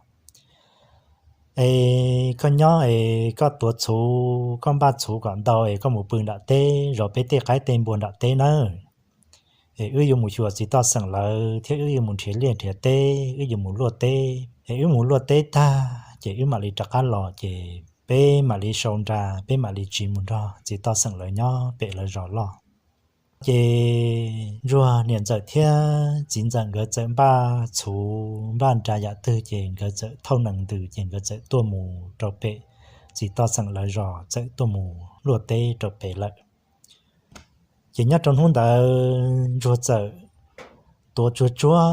Es koj nyob es koj tuav txhuv, koj npaj txhuv kom ntau es koj mus pw nram teb zov peb tej qaib tej npua nram teb nawb. Es wb yuav mus xyuas txiv toj xeem lawv thiab wb yuav mus nrhiav liaj nrhiav teb, wb yuav mus luaj teb. Es wb mus luaj teb tag ces wb mam li rov qab los ces peb mam li sau nra, peb mam li tsiv mus nrog txiv toj xeem lawv nyob pem lawv zos loj. Ces ntsuag niam ntxawm thiab txiv ntxawm nkawd txawm npaj txhuv npaj nra yam twg ces nkawd txawm thauj nees ntws ces nkawd txawm tuaj mus rau pem txiv toj xeem lawv zos, txawm tuaj mus luaj teb rau pem lawm. Ces nyob rau hnub ntawd ntsuag txawm tuav tsuag tsuag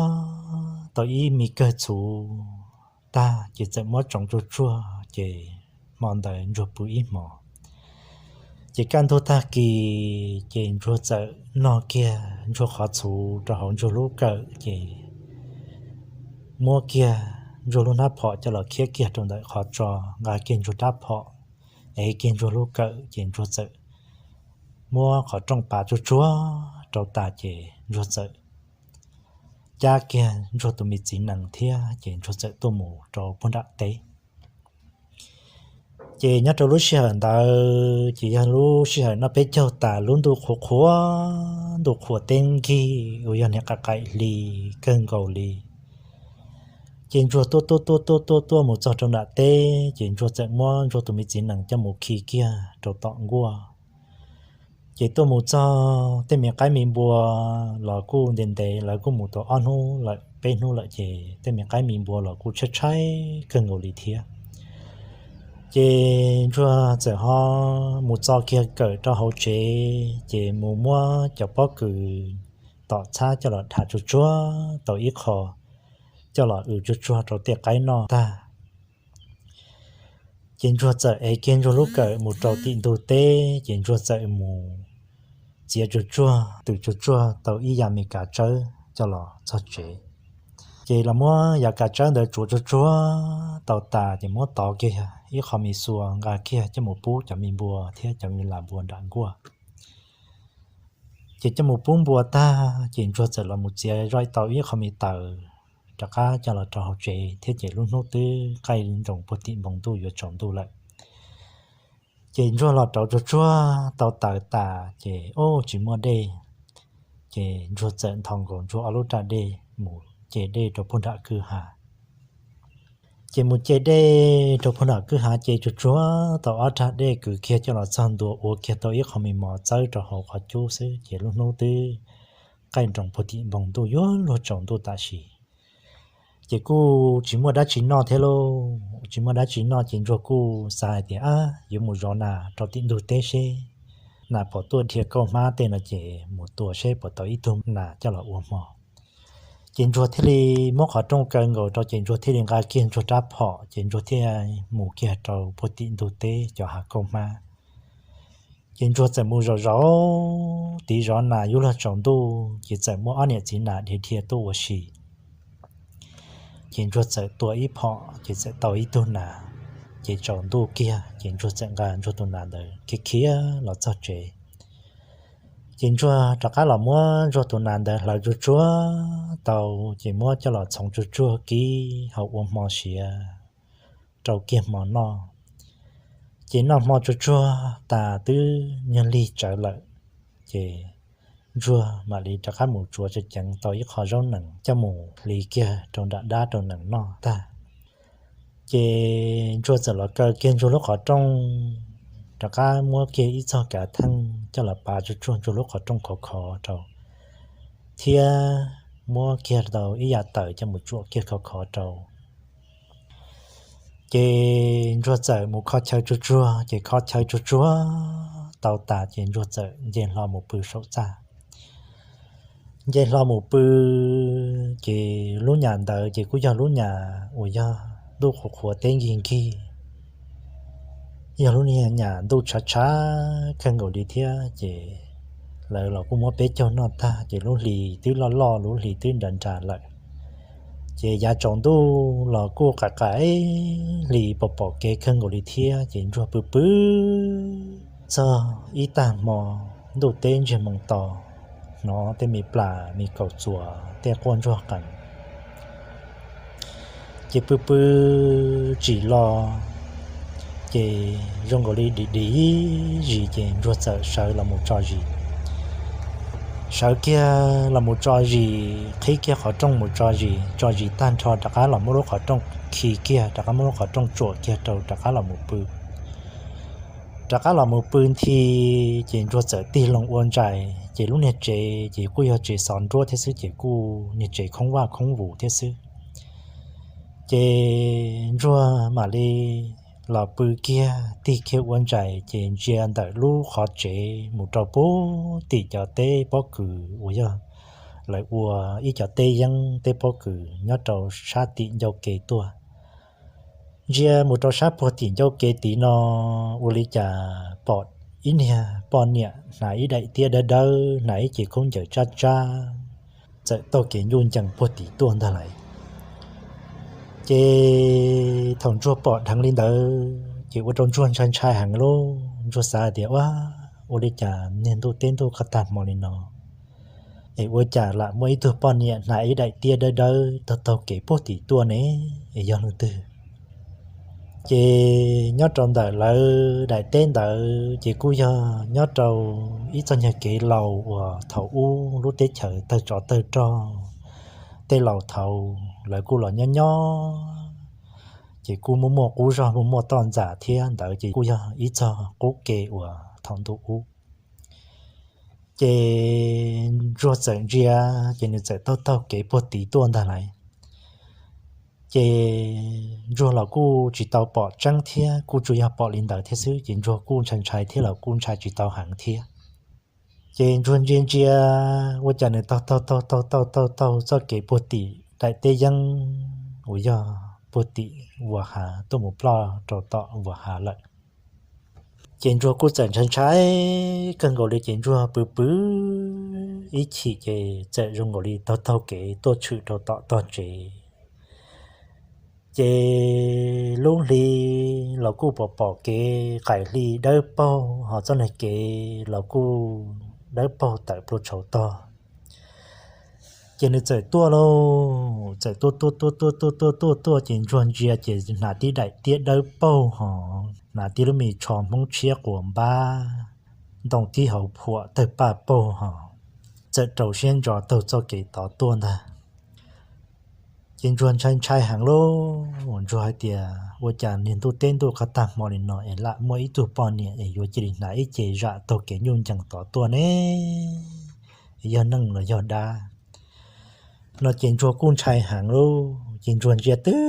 tau ib me kawg txhuv tag ces txawm muab tsoov tsuag tsuag ces hmo ntawd ntsuag pw ib hmos. Ces kaj ntug tag kis ces ntsuag txawm nog kiag ntsuag qhov txhuv rau hauv ntsuag lub kawm ces muab kiag ntsuag lub hnab phom coj los khiab kiag rau ntawm qhov tso, nqa kiag ntsuag rab phom, ev kiag ntsuag lub kawm ces ntsuag txawm muab qhov rooj pav tsuag tsuag rau tas ces ntsuag txawm cab kiag ntsuag tus me txiv nees thiab ces ntsuag txawm tuaj mus rau puag nram teb. Ces nyob rau lub sij hawm ntawd ces yog lub sij hawm noj peb caug tas, lub ntuj qhuav qhuav, ntuj qhuav teb nkig uas yog niag qaim qaim hli kawg nkaus li. Ces ntsuag tuaj tuaj tuaj tuaj tuaj tuaj mus txog rau nram teb ces ntsuag txawm muab ntsuag tus me txiv nees coj mus khi kiag rau tom nkuaj. Ces tuaj mus txog tej me qaib me npua los kuj ntev ntev, lawv kuj mus tau ob hnub lawm peb hnub lawm, ces tej me qaib me npua los kuj tshaib tshaib kawg nkaus li thiab. Ces Ntsuag txawm ho mus txo kiag kawm rau hauv tsev, ces mus muab cov pob kws tom txhab coj los dham tsuag tsuag tau ib qho, coj los ua tsuag tsuag rau tej qaib noj tag. Ces Ntsuag txawm ev kiag Ntsuag lub kawm mus rau tim ntug teb, ces Ntsuag txawm mus txiav tsuag tsuag, twm tsuag tsuag tau ib yav me kav tsawb coj los txog tsev. Ces los muab yav kav tsawb ntawd tsuav tsuag tsuag tau tas, ces muab tov kiag ib qho me xua nqa kiag coj mus pub cov me npua thiab cov me las npua nram nkuaj. Ces coj mus pub npua tag, ces Ntsuag txawm los mus txiav zoj tau ib qho me taws rov qab coj los rau hauv tsev thiab, ces lub hnub twb qaij nroos puag tim npoo ntuj yuav tsaus ntuj lawm. Ces Ntsuag los rauv tsuag tsuag tau taws tas, ces ub tsis muaj dej. Ces Ntsuag txawm nthos nkaus Ntsuag ob lub raj dej mus ce dej rau puag nram kwj ha. Ces mus ce dej rau puag nram kwj ha, ce tsuag tsuag tau ob raj dej kwv kiag coj los txog ntua ua kiag tau ib qho me mov txawb rau hauv qhov cub xwb, ces lub hnub twb qaij nroos puag tim npoo ntuj yuav luag tsaus ntuj tam sim. Ces kuj tsis muaj dab tsi noj thiab lauj, tsis muaj dab tsi noj, ces Ntsuag kuj xav hais tias, ab, yuav mus zov nas rau tim ntug teb seb nas puas tuaj dhia kauj hmab tej no, ces mus tua seb puas tau ib tug nas coj los ua hmo. Ces Ntsuag thiaj li muab qhov rooj kaw nkaus rau, ces Ntsuag thiaj li nqa kiag Ntsuag rab phom, ces Ntsuag thiaj mus kiag rau puag tim ntug teb cov hav kauj hmab. Ces Ntsuag txawm mus zaum zaum tid zov nas yuav luag tsaus ntuj, ces txawm muaj ob niam txiv nas dhia dhia tuaj ua si. Ces Ntsuag txawm tua ib phom, ces txawm tau ib tug nas. Ces tsaus ntuj kiag, ces Ntsuag txawm nqa Ntsuag tus nas ntawd khiav khiav los txog tsev. Ces Ntsuag rov qab los muab Ntsuag tus nas ntawd hlawv tsuag tsuag tau, ces muab coj los txhoov tsuag tsuag kib hau ua hmo siav rau kiag hmo noj. Ces noj hmo tsuag tsuag tas twb nyuag lig tsawv lawm, ces Ntsuag mam li rov qab mus tsuav tsev ceev tau ib qho zaub nees coj mus hliv kiag rau nram dab rau nees noj tag. Ces Ntsuag txawm los kaw kiag Ntsuag lub qhov rooj, rov qab muab kiag ib txoj kav theej coj los pav tsuag tsuag Ntsuag lub qhov rooj khov khov rau, thiab muab kiag tau ib yam taws coj mus tsuam kiag khov khov rau. Ces Ntsuag txawm mus kho chaw tsuag tsuag, ces kho chaw tsuag tsuag tau tas, ces Ntsuag txawm nce hlo mus pw saum txaj. Nce hlo mus pw, ces lub nyam ntawd ces kuj yog lub nyam uas yog ntuj qhuav qhuav teb nkig nkig, yog lub niag nyam ntuj tshav tshav kawg nkaus li thiab. Ces lawv los kuj muab peb caug noj tag, ces lub hli twb loj loj, lub hli twb nra nra lawm. Ces yav tsaus ntuj los kuj qas qas hli pom pom kev kawg nkaus li thiab. Ces Ntsuag pw pw txog ib tag hmo, ntuj teb ntsiag moo to, hnov tej me plas me kaus txuas tej quaj ntsuag qees. Ces pw pw tsim los, ces zoo nkaus li dim dim zis, ces Ntsuag txawm sawv los mus tso zis. Sawv kiag los mus tso zis, qhib kiag qhov rooj mus tso zis, tso zis tag nrho rov qab los muab lub qhov rooj khi kiag, rov qab muab lub qhov rooj tsuam kiag rau rov qab los mus pw. Rov qab los mus pw nthi, ces Ntsuag txawm tig loo ua ntsais, ces lub niag tsev ces kuj yog tsev xov nruab thiab xwb, ces kuj niag tsev khoob vaj khoob vus thiab xwb. Ces Ntsuag mam li los pw kiag, tig kiag ua ntsais, ces ntsia ntawm lub qhov tsev mus rau puag tim cov teb pob kws uas yog lawv ua ib cov teb yeeb teb pob kws nyob rau sab tim ncauj kev tuaj. Ntsia mus rau sab puag tim ncauj kev tid no, ua li cas pom ib niag poj niam hnav ib daim tiab dawb dawb, hnav ib cev khaub ncaws tsab tsab, txawm taug kev ncuj ncees puag tim tuaj ntag lais. Ces thaum Ntsuag pom dheev li ntawd, ces ua rau Ntsuag ntshai ntshai heev lauj. Ntsuag xav hais tias, ua, ua li cas niag ntuj teb ntuj qab tag hmo li no, es ua cas lam muaj ib tug poj niam hnav ib daim tiab dawb dawb taug taug kev puag tim tuaj ne, es yog leej twg? Ces nyob rau ntawm lawv daim teb ntawd ces kuj yog nyob rau ib txoj nyuag kev laus uas thaum ub lub teb chaws tawg tsov tawg rog, tej laus thaud lawv kuj los nyob nyob, ces kuj muaj muaj qub zog muaj muaj toj ntxas thiab, ntawd ces kuj yog ib txoj qub ke uas thaum ntuj ub. Ces ntsuag txawm ntsia, ces nws txawm taug taug kev puag tim tuaj ntag lais. Ces ntsuag los kuj tsis tau pom tseeb thiab, kuj tsuas yog pom li ntawd thiab xwb, ces ntsuag kuj ntshai ntshai thiab los kuj ntshai tsis tau heev thiab. Ces ntsuag ntsia ntsia, ua cas nws taug taug taug taug taug taug taug txoj kev puag tim daim teb yeeb uas yog puag tim vuas hav tuaj mus ploj rau tom vuas hav lawm. Ces ntsuag kuj txawm ntshai ntshai kawg nkaus li, ces ntsuag pw pw ib chim ces txawm zoo nkaus li taug taug kev tuaj tshwm rau tom tog tsev. Ces lub hli los kuj pom pom kev qaim hli dawb paug, ho txoj niag kev los kuj dawb paug tawm plua tshauv tog. Ces nws txawm tuaj lauj, txawm tuaj tuaj tuaj tuaj tuaj tuaj tuaj tuaj, ces ntsuag ntsia ces hnav tib daim tiab dawb paug, ho hnav tib lub me tsho hmoob tshiab quas npab, ntoo tib hauv phuam tawg paj paug, ho txawm rau siab ntso taug txoj kev tod tuaj ntag. Ces ntsuag ntshai ntshai heev lauj, ntsuag hais tias ua cas niag ntuj teb ntuj qhov tag hmo li no es lam muaj ib tug poj niam es yuav cia li hnav ib ce zam taug kev nyuj ncees tod tuaj ne, yog neeg los yog dab no. Ces ntsuag kuj ntshai heev lauj, ces ntsuag ntsia twj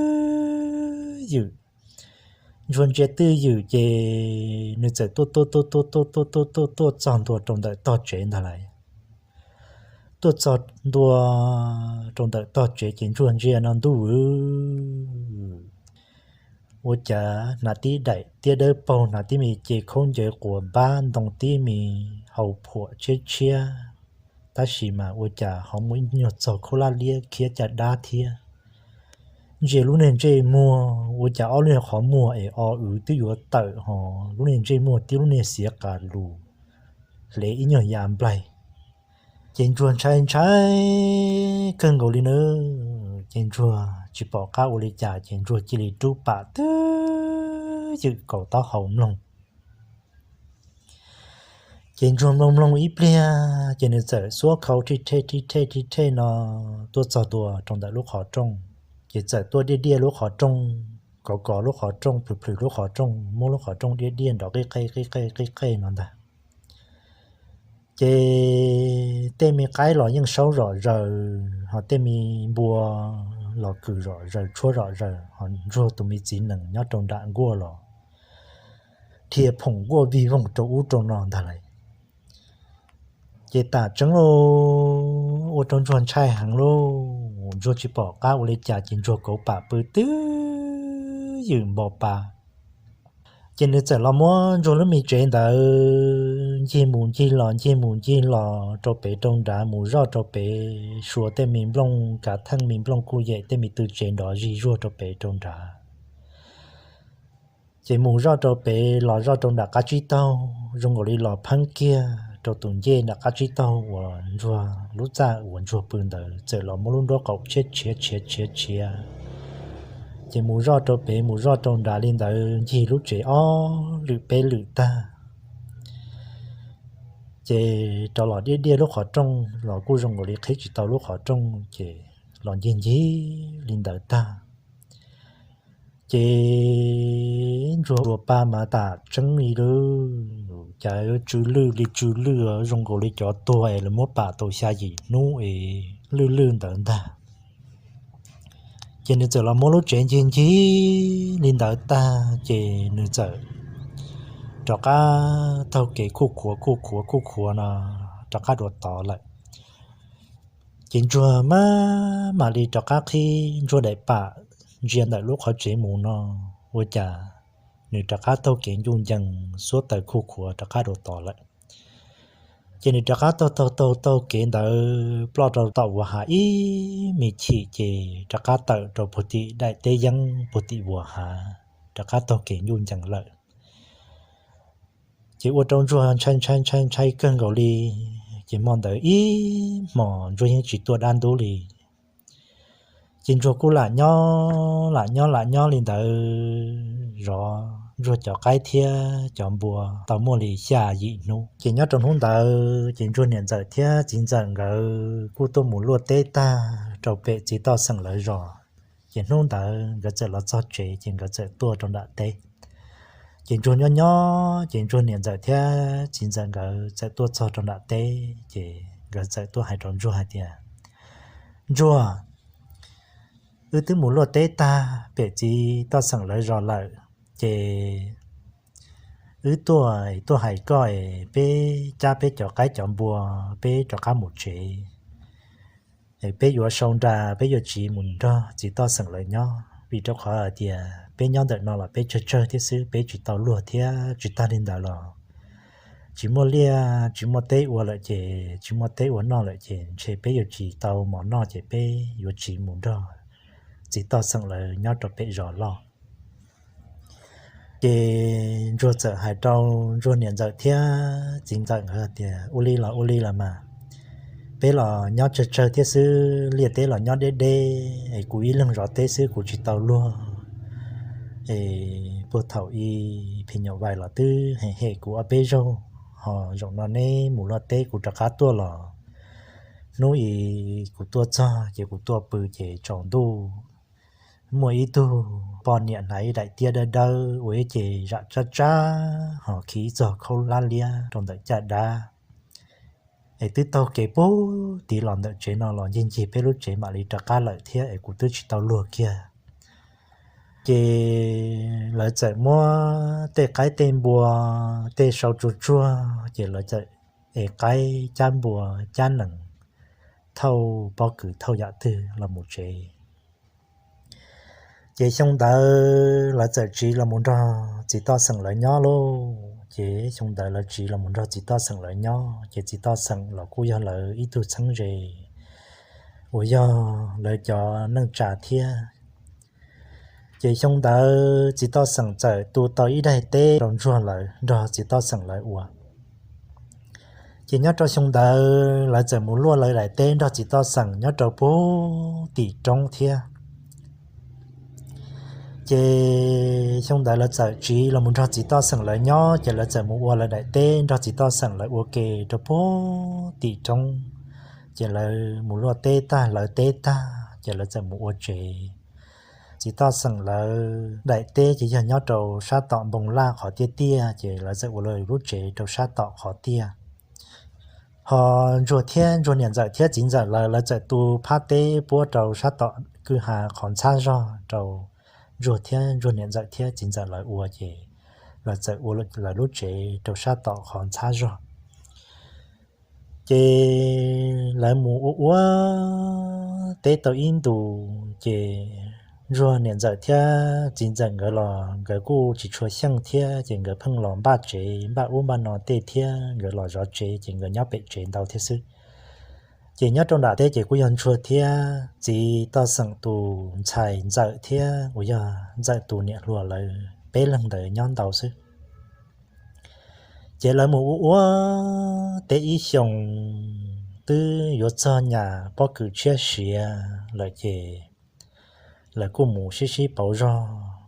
ywm. Ntsuag ntsia twj ywm ces nws txawm tuaj tuaj tuaj tuaj tuaj tuaj tuaj tuaj txog ntua rau ntawm tog tsev ntag lais. Tuaj txog ntua rau ntawm tog tsev ces ntsuag ntsia no ntuj, ua cas hnav tib daim tiab dawb paug, hnav tib me ce khaub ncaws quas npab, ntoo tib me hauv phuam tshiab tshiab, tab sis mas ua cas ho muaj ib nyuag txog khaub laj liab khiav caj dab thiab. Ntsia lub niag ntsej muag ua cas ob lub niag qhov muag es o wv twb yuav tawm, ho lub niag ntsej muag tib lub niag xiav qas lus, hlev ib nyuag yav nplaig. Ces ntsuag ntshai ntshai kawg nkaus li na, ces ntsuag tsis pom qab ua li cas ces ntsuag cia li rub pam twj ywm kaus taub hau mloog. Ces ntsuag mloog mloog ib pliag ces nws txawm xuab khau rhij rhej rhij rhej rhij rhej no tuaj txog ntua rau ntawm lub qhov rooj. Ces txawm tuaj diaj diaj lub qhov rooj, kov kov lub qhov rooj, plhws plhws lub qhov rooj, muab lub qhov rooj diaj diaj nrov qij qej qij qej qij qej no ntag. Ces tej me qaib los yeej saub zom zaws, ho tej me npua los kws zom zaws tshuab zom zaws, ho ntsuag tus me txiv nees nyob rau nram nkuaj los dhia phoom nkuaj vij voog rau ub rau no ntag lais. Ces tam tseeb lauj, ua rau ntsuag ntshai heev lauj, ntsuag tsis pom qab ua li cas ces ntsuag kauv pam pw twj ywm npo pa. Ces nws txawm los muab ntsuag lub me tsev ntawd ncig mus ncig los ncig mus ncig los rau pem rau nrad, mus zoj rau pem, suav tej me nplooj kav theej, me nplooj kuj yem, tej me tw tsev nrov zig zuag rau pem rau nrad. Ces mus zoj rau pem los zoj rau nram qab tsib taug, zoo nkaus li los pheeb kiag rau tus ncej nram qab tsib taug uas ntsuag lub txaj uas ntsuag pw ntawd, txawm los muab lub nraub qaum tshiab tshiav tshiav tshiav tshiav. Ces mus zoj rau pem mus zoj rau nrad li ntawd ncig lub tsev ob lwm peb lwm tag, ces rov los diaj diaj lub qhov rooj los kuj zoo nkaus li qhib tsis tau lub qhov rooj, ces los ncig ncig li ntawd tag. Ces ntsuag ua pa mas tam tseeb li lawm, cas yuav tsw lwj li tsw lwj, zoo nkaus li cov tuag es lawv muab pam tau xya yim hnub es lwj lwj ntawd ntag. Ces nws txawm los muab lub tsev ncig ncig li ntawd tag ces nws txawm rov qab taug kev khuj khuav khuj khuav khuj khuav no rov qab dua tod lawm. Ces ntsuag maj mam li rov qab qhib ntsuag daim pam ntsia ntawm lub qhov tsev mus no, ua cas nws rov qab taug kev ncuj ncees xuab taws khuj khuav rov qab dua tod lawm. Ces nws rov qab taug taug taug taug kev ntawd ploj rau tom vuas hav ib me chim ces rov qab tawm rau puag tim daim teb yeeb puag tim vuas hav, rov qab taug kev ncuj ncees lawm. Ces ua rau ntsuag ntshai ntshai ntshai ntshai kawg nkaus li, ces hmo ntawd ib hmos ntsuag yeej tsis tuaj dab ntub li. Ces ntsuag kuj lam nyob lam nyob lam nyob li ntawd zov ntsuag cov qaib thiab cov npua tau muaj li xya yim hnub. Ces nyob rau hnub ntawd ces ntsuag niam ntxawm thiab txiv ntxawm nkawd kuj tuaj mus luaj teb tag rau pem txiv toj xeem lawv zos. Ces hnub ntawd nkawd txawm los txog tsev ces nkawd txawm tuaj rau nram teb. Ces Ntsuag nyob nyob ces Ntsuag niam ntxawm thiab txiv ntxawm nkawd txawm tuaj txog rau nram teb, ces nkawd txawm tuaj hais rau Ntsuag hais tias, Ntsuag, wb twb mus luaj teb tag pem txiv toj xeem lawv zos lawm, ces wb tuaj, tuaj hais koj es peb cab peb cov qaib cov npua, peb rov qab mus tsev. Peb yuav sau nra, peb yuav tsiv mus nrog txiv toj xeem lawv nyob, vim rau qhov hais tias peb nyob ntawm no los peb tsawg tsawg thiab xwb, peb tsis tau luag thiab. Tsis tag li ntawd los tsis muaj liaj tsis muaj teb ua lawm ces, tsis muaj teb ua noj lawm ces ntshe peb yuav tsis tau mov noj, ces peb yuav tsiv mus nrog txiv toj xeem lawv nyob rau pem zos loj. Ces Ntsuag txawm hais rau Ntsuag niam ntxawm thiab txiv ntxawm nkawd tias, Ua li los ua li los mas, peb los nyob tsawg tsawg thiab xwb, liaj teb los nyob deb deb es kuv ib leeg zov teb xwb kuv tsis tau luag. Es puag thaum ub phim nyuj vais los twb hem hem kuv ob peb zaug, ho zaum no neb mus luaj teb kuv rov qab tuaj los, hnub ub kuv tuaj txog ces kuv tuaj pw ces tsaus ntuj, muaj ib tug poj niam hnav ib daim tiab dawb dawb ua ib ce zam tsab tsab ho khi ib txog khaub hlab liab rau ntawm caj dab. Es twb taug kev puag tid los ntawm tsev no los ncig ncig peb lub tsev mam li rov qab lawm thiab es kuv twb tsis tau luag kiag. Ces lawv txawm muab tej qaib tej npua, tej sau tsuag tsuag ces lawv txawm ev qaib cab npua cab nees thauj pob kws thauj yam twg los mus tsev. Ces xyoo ntawd lawv txawm tsiv los mus nrog txiv toj xeem lawv nyob lauj. Ces xyoo ntawd lawv tsiv los mus nrog txiv toj xeem lawv nyob ces txiv toj xeem los kuj yog lawv ib tug txheeb ze uas yog lawv cov neej tsa thiab. Ces xyoo ntawd txiv toj xeem txawm tu tau ib daim teb rau Ntsuag lawv nrog txiv toj xeem lawv ua. Ces nyob rau xyoo ntawd lawv txawm mus luaj lawv daim teb nrog txiv toj xeem nyob rau puag tim roob thiab. Ces xyoo ntawd lawv txawm tsiv los mus nrog txiv toj xeem lawv nyob ces lawv txawm mus ua lawv daim teb nrog txiv toj xeem lawv ua ke rau puag tim roob. Ces lawv mus luaj teb tag lawv teb tag ces lawv txawm mus ua tsev. Txiv toj xeem lawv daim teb ces yog nyob rau sab tom npoo laj qhov tiaj tiaj ces lawv txawm ua lawv lub tsev rau sab tom qhov tiaj. Ho Ntsuag thiab Ntsuag niam ntxawm thiab txiv ntxawm lawv, lawv txawm tu phab teb puab rau sab tom kwj ha qhov ntxhab zog rau Ntsuag thiab Ntsuag niam ntxawm thiab txiv ntxawm lawv ua ces lawv txawm ua lawv lub tsev rau sab tom qhov ntxhab zog. Ces lawv mus ua ua teb tau ib ntus ces Ntsuag niam ntxawm thiab txiv ntxawm nkawd los nkawd kuj tsis tshua xyeej thiab ces nkawd pheej los npaj tsev npaj ub npaj no tej thiab, nkawd los zov tsev ces nkawd nyob pem tsev ntau thiab xwb. Ces nyob rau nram teb ces kuj yog Ntsuag thiab txiv toj xeem tus ntxhais ntxawm thiab uas yog ntxawm tus niam hluas lawv peb leeg ntawd nyob ntau xwb. Ces lawv mus ua ua teb ib xyoos twb yuav txog nyas pob kws tshiab siav lawm ces lawv kuj mus sib sib pauv zog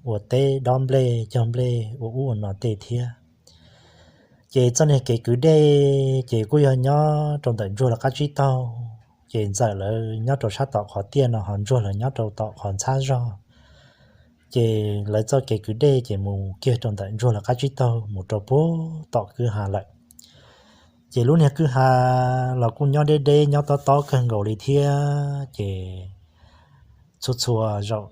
ua teb dob nplej cog nplej ua ub ua no tej thiab. Ces txoj niag kev kwv dej ces kuj yog nyob rau ntawm Ntsuag lawv qab tsib taug, ces ntxawm lawv nyob rau sab tom qhov tiaj no ho Ntsuag lawv nyob rau tom qhov ntxhab zog. Ces lawv txoj kev kwv dej ces mus kiag rau ntawm Ntsuag lawv qab tsib taug mus rau puag tom kwj ha lawm. Ces lub niag kwj ha los kuj nyob deb deb nyob tob tob kawg nkaus li thiab ces txhua txhua zaum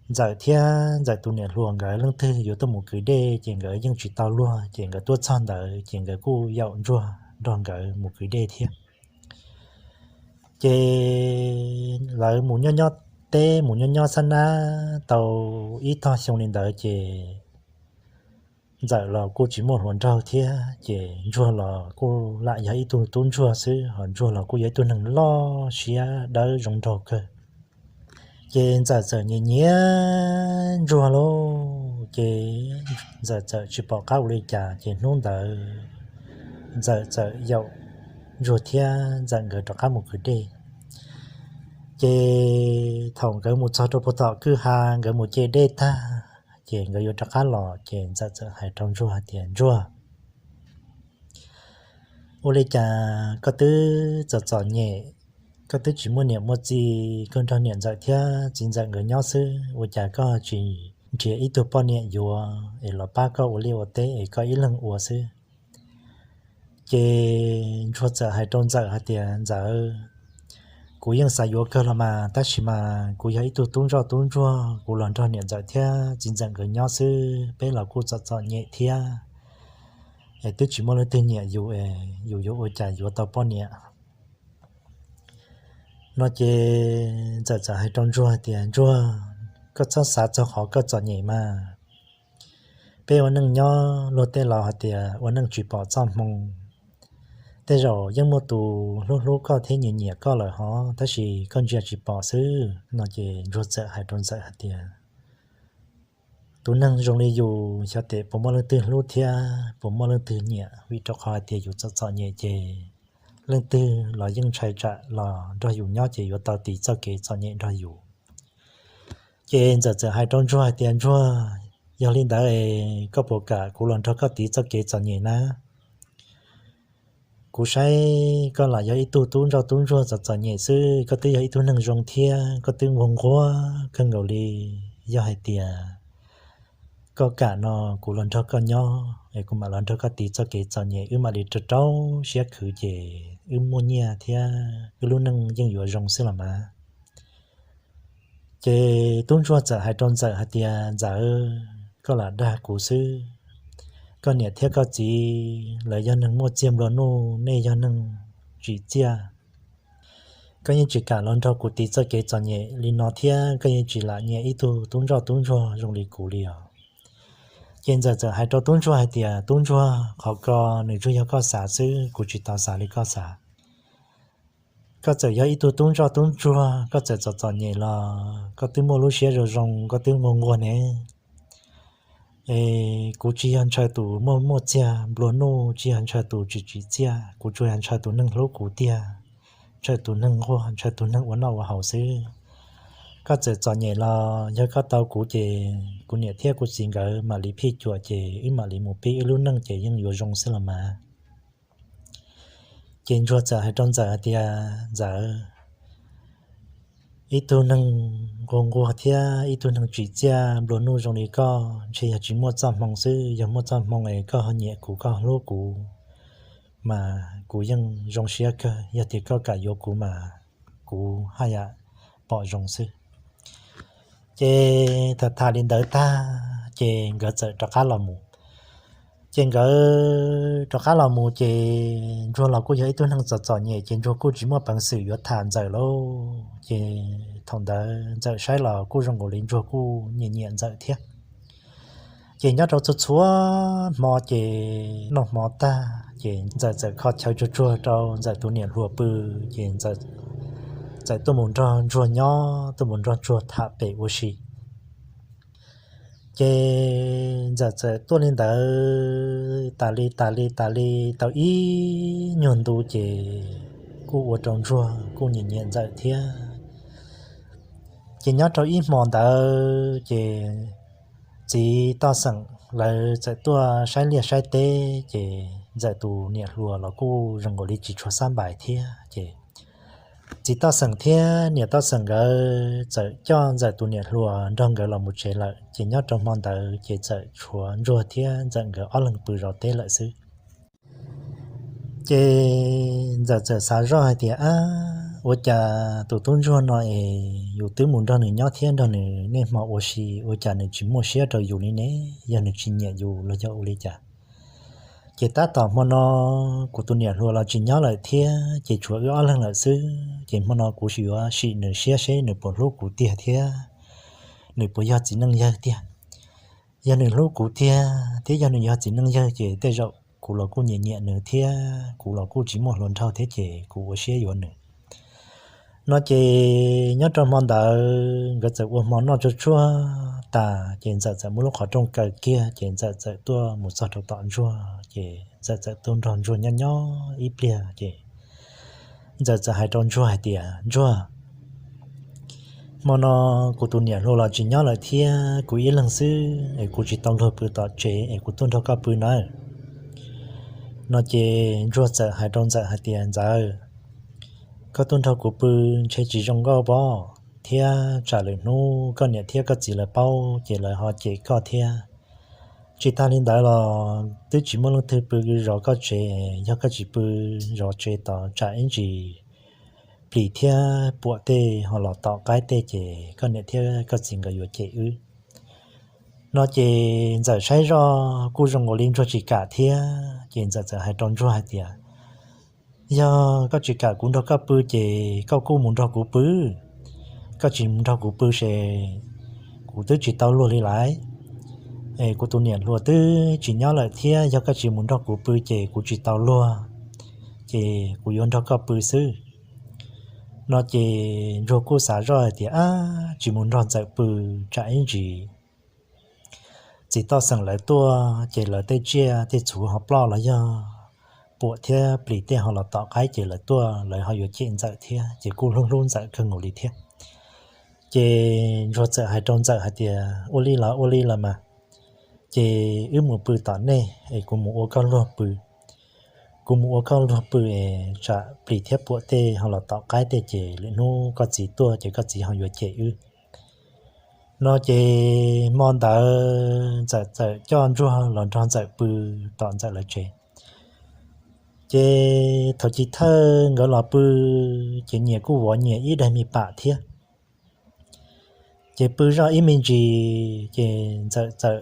ntxawm thiab ntxawm tus niam hluas nkawd leej twg yuav tuaj mus kwv dej ces nkawd yeej tsis tau luag ces nkawd tuaj txog ntawd ces nkawd kuj yaum Ntsuag nrog nkawd mus kwv dej thiab. Ces lawv mus nyob nyob teb mus nyob nyob xab nab tau ib tog xyoo li ntawd ces ntxawm los kuj tsis muaj hluas nraug thiab ces Ntsuag los kuj lam yog ib tug tub ntsuag xwb ho Ntsuag los kuj yog ib tug neeg loj siab dawb zoo nraug kawg. Ces ntxawm txawm nyiam nyiam Ntsuag lauj, ces ntxawm txawm tsis pom qab ua li cas ces hnub ntawd ntxawm txawm yaum Ntsuag thiab ntxawm nkawd rov qab mus kwv dej. Ces thaum nkawd mus txog rau puag tom kwj ha nkawd mus ce dej tag ces nkawd yuav rov qab los ces ntxawm txawm hais rau Ntsuag hais tias, Ntsuag, ua li cas koj twb txom txom nyem, koj twb tsis muaj niam muaj txiv, koj nrog niam ntxawm thiab txiv ntxawm nkawd nyob xwb, ua cas koj tsis nrhiav ib tug poj niam yuav es los pab koj ua liaj ua teb es koj ib leeg ua xwb. Ces Ntsuag txawm hais rau Ntxawm hais tias, Ntxawm, kuv yeej xav yuav kawg los mas, tab sis mas kuv yog ib tug tub ntsoj tub ntsuag, kuv los nrog niam ntxawm thiab txiv ntxawm nkawd nyob xwb, peb los kuj txom txom nyem thiab, es twb tsis muaj leej twg nyiam yus es yus yuav ua cas yuav tau poj niam. No ces Ntxawm txawm hais rau Ntsuag hais tias, Ntsuag, koj txhob xav txog qhov koj txom nyem mas. Peb ua neej nyob luag tej laus hais tias ua neej tsis pom txoj hmoo. Tej zaum yeej muaj tus hlub hlub koj thiab nyiam nyiam koj lawm hov, tab sis koj ntsia tsis pom xwb. No ces Ntsuag txawm hais rau Ntxawm hais tias, Tus neeg zoo li yus xyov tes puas muaj leej twg hlub thiab puas muaj leej twg nyiam, vim rau qhov hais tias yus txom txom nyem ces leej twg los yeej ntshai tsam los nrog yus nyob ces yuav tau tiv txoj kev txom nyem nrog yus. Ces Ntxawm txawm hais rau Ntsuag hais tias, Ntsuag, yog li ntawd es koj puas kam kuv los nrog koj tiv txoj kev txom nyem na? Kuv saib koj lam yog ib tug tub ntsoj tub ntsuag txom txom nyem xwb, koj twb yog ib tug neeg zoo thiab koj twb nquag nquag kawg nkaus li. Yog hais tias koj kam no kuv los nrog koj nyob es kuv mam los nrog koj tiv txoj kev txom nyem, wb mam li rau rau siab khwv ces wb muaj nyiaj thiab wb lub neej yeej yuav zoo xwb los mas. Ces tub ntsuag txawm hais rau Ntxawm hais tias, Ntxawm, koj lam dag kuv xwb. Koj niam thiab koj txiv lawv yog neeg muaj txiag nplua nuj, nej yog neeg tsim txiaj. Koj yeej tsis kam los nrog kuv tiv txoj kev txom nyem li no thiab koj yeej tsis lam nyiam ib tug tub ntsoj tub ntsuag zoo li kuv li os. Ces Ntxawm txawm hais rau tub ntsuag hais tias, Tub ntsuag, qhov ko nws tsuas yog koj xav xwb, kuv tsis tau xav li koj xav. Koj txawm yog ib tug tub ntsoj tub ntsuag, koj txawm txom txom nyem los koj twb muaj lub siab zoo zoo, koj twb nquag nquag ne. Es kuv tsis yog ntshaw tus muaj muaj txiag nplua nuj, tsis yog ntshaw tus tsis tsim txiaj, kuv tsuas yog ntshaw tus neeg hlub kuv tiag, ntshaw tus neeg nquag, ntshaw tus neeg ua noj ua haus xwb. Koj txawm txom nyem los yog koj tau kuv ces kuv niam thiab kuv txiv nkawd mam li phij cuam ces wb mam li mus pib wb lub neej ces yeej yuav zoo xwb los mas. Ces Ntsuag txawm hais rau Ntxawm hais tias, Ntxawm, ib tug neeg nquag nquag thiab ib tug neeg tsim txiaj nplua nuj zoo li koj ntshe yog tsis muaj txoj hmoo xwb, yog muaj txoj hmoo es koj ho nyiam kuv koj hlub kuv mas kuv yeej zoo siab kawg, yog tias koj kam yuav kuv mas kuv haj yam pom zoo xwb. Ces tham tham li ntawd tag ces nkawd txawm rov qab los mus. Ces nkawd rov qab los mus ces Ntsuag los kuj yog ib tug neeg txom txom nyem ces Ntsuag kuj tsis muaj peev xwm yuav tham Ntxawm lauj. Ces thaum ntawd Ntxawm saib los kuj zoo nkaus li Ntsuag kuj nyiam nyiam Ntxawm thiab. Ces nyob rau txhua txhua hmo ces noj hmo tag ces Ntxawm txawm kho chaw tsuag tsuag rau Ntxawm tus niam hluas pw, ces Ntxawm txawm tuaj mus nrog Ntsuag nyob, tuaj mus nrog Ntsuag tham pem ua si. Ces Ntxawm txawm tuaj li ntawd tas li tas li tas li tau ib nyuag ntu ces kuj ua rau Ntsuag kuj nyiam nyiam Ntxawm thiab. Ces nyob rau ib hmo ntawd ces txiv Toj Xeem lawv txawm tuaj saib liaj saib teb ces Ntxawm tus niam hluas los kuj zoo nkaus li tsis tshua xab npais thiab ces txiv Toj Xeem thiab niam Toj Xeem nkawd txawm coj Ntxawm tus niam hluas nrog nkawd los mus tsev lawm ces nyob rau hmo ntawd ces txawm tshuav Ntsuag thiab Ntxawm nkawd ob leeg pw zov teb lawm xwb. Ces Ntxawm txawm xav zoj hais tias, Ab, ua cas tus tub Ntsuag no es yus twb mus nrog nws nyob thiab nrog nws niaj hmo ua si ua cas nws tsis muaj siab rau yus li ne? Yog nws tsis nyiam yus los yog ua li cas? Ces tab tom hmo no kuv tus niam hluas los tsis nyob lawm thiab ces tshuav wb ob leeg lawm xwb, ces hmo no kuv yuav sim nws siab seb nws puas hlub kuv tiag thiab nws puas yog txiv neej yawg tiag. Yog nws hlub kuv tiag thiab yog nws yog txiv neej yawg ces tej zaum kuv los kuj nyiam nyiam nws thiab kuv los kuj tsis muaj hluas nraug thiab ces kuv ua siab yuav nws. No ces nyob rau hmo ntawd nkawd txawm ua hmo noj tsuag tsuag tas ces Ntxawm txawm muab lub qhov rooj kaw kiag ces Ntxawm txawm tuaj mus txog rau tom Ntsuag ces Ntxawm txawm tuaj nrog Ntsuag nyob nyob ib pliag ces Ntxawm txawm hais rau Ntsuag hais tias, Ntsuag, hmo no kuv tus niam hluas los tsis nyob lawm thiab kuv ib leeg xwb es kuv tsis tau luag pw tom tsev es kuv tuaj nrog koj pw nawb. No ces Ntsuag txawm hais rau Ntxawm hais tias, Ntxawm, koj tuaj nrog kuv pw ntshe tsis zoo nkauj pob. thiab tsam lwm hnub koj niam thiab koj txiv lawv paub ces lawv ho cem koj thiab. Tsis tas li ntawd los twb tsis muaj leej twg pw zov koj tsev, yog koj tsis pw zov tsev tod tsam ib ntsis plis thiab puam tej ho los tom qaib tej ces koj niam thiab koj txiv nkawd yuav cem wb. No ces Ntxawm saib zoj kuj zoo nkaus li Ntsuag tsis kam thiab, ces Ntxawm txawm hais rau Ntsuag hais tias, yog koj tsis kam kuv nrog koj pw ces koj kuj mus nrog kuv pw. Koj tsis mus nrog kuv pw ces kuv twb tsis tau luag li lawm. Kuv tus niam hluas twb tsis nyob lawm thiab, yog koj tsis mus nrog kuv pw ces kuv tsis tau luag, ces kuv yuav nrog koj pw xwb. No ces Ntsuag kuj xav zoj hais tias, ab, tsis mus nrog Ntxawm pw tsam ib ntsis txiv toj xeem lawv tuaj ces lawv tej tsiaj tej txhuv ho ploj los yog puam thiab plis tej ho los tom qaib ces lawv tuaj lawv ho yuav cem Ntxawm thiab, ces kuj hlub hlub Ntxawm kawg nkaus li thiab. Ces Ntsuag txawm hais rau Ntxawm hais tias, ua li los ua li los mas, ces wb mus pw tom nej es kuv mus ua koj luag pw. Kuv mus ua koj luag pw es tsam plis thiab puam tej ho los tom qaib tej ces lwm hnub koj txiv tuaj ces koj txiv ho yuav cem wb. No ces hmo ntawd Ntxawm txawm coj Ntsuag los nrog Ntxawm pw tom Ntxawm lawv tsev. Ces thaum chiv thawj nkawd los pw ces nyias kuj vov nyias ib daig me pam thiab. Ces pw zoj ib me ntsis ces Ntxawm txawm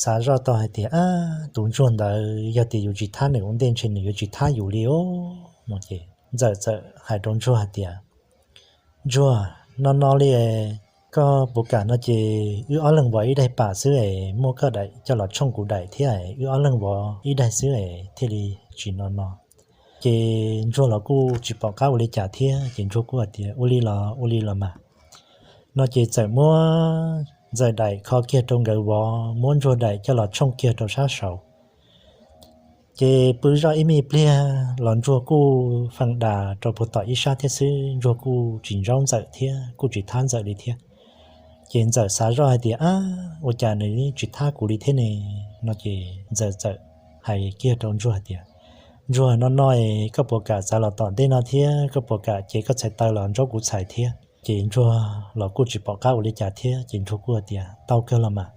xav zoj tau hais tias, ab, tus Ntsuag ntawd yog tias yus tsis thab nws ua ntej ntshe nws yuav tsis thab yus li os. Ntxawm txawm hais rau Ntsuag hais tias, Ntsuag, no no li, koj puas kam no ces wb ob leeg vov ib daig pam xwb es muab koj daim coj los tshooj kuv daim thiab, wb ob leeg vov ib daig xwb es thiaj li tsis no no. Ces Ntsuag los kuj tsis pom qab ua li cas thiab ces Ntsuag kuj hais tias, ua li los ua li los mas. No ces txawm muab Ntxawm daim kho kiag rau nkawd vov, muab Ntsuag daim coj los tshooj kiag rau sab saud. Ces pw zoj ib me pliag los Ntsuag kuj feem das rau puag tom ib sab thiab xwb, Ntsuag kuj tsis ntsaub Ntxawm thiab kuj tsis thab Ntxawm li thiab. Ces Ntxawm xav zoj hais tias, ab, ua cas nws tsis thab kuv li thiab ne? No ces Ntxawm txawm hais kiag rau Ntsuag hais tias, Ntsuag, no no es koj puas kam txav los tom ntej no thiab koj puas kam cev koj txhais taw los ntsaub kuv txhais thiab? Ces Ntsuag los kuj tsis pom qab ua li cas thiab ces Ntsuag kuj hais tias, tau kawg los mas.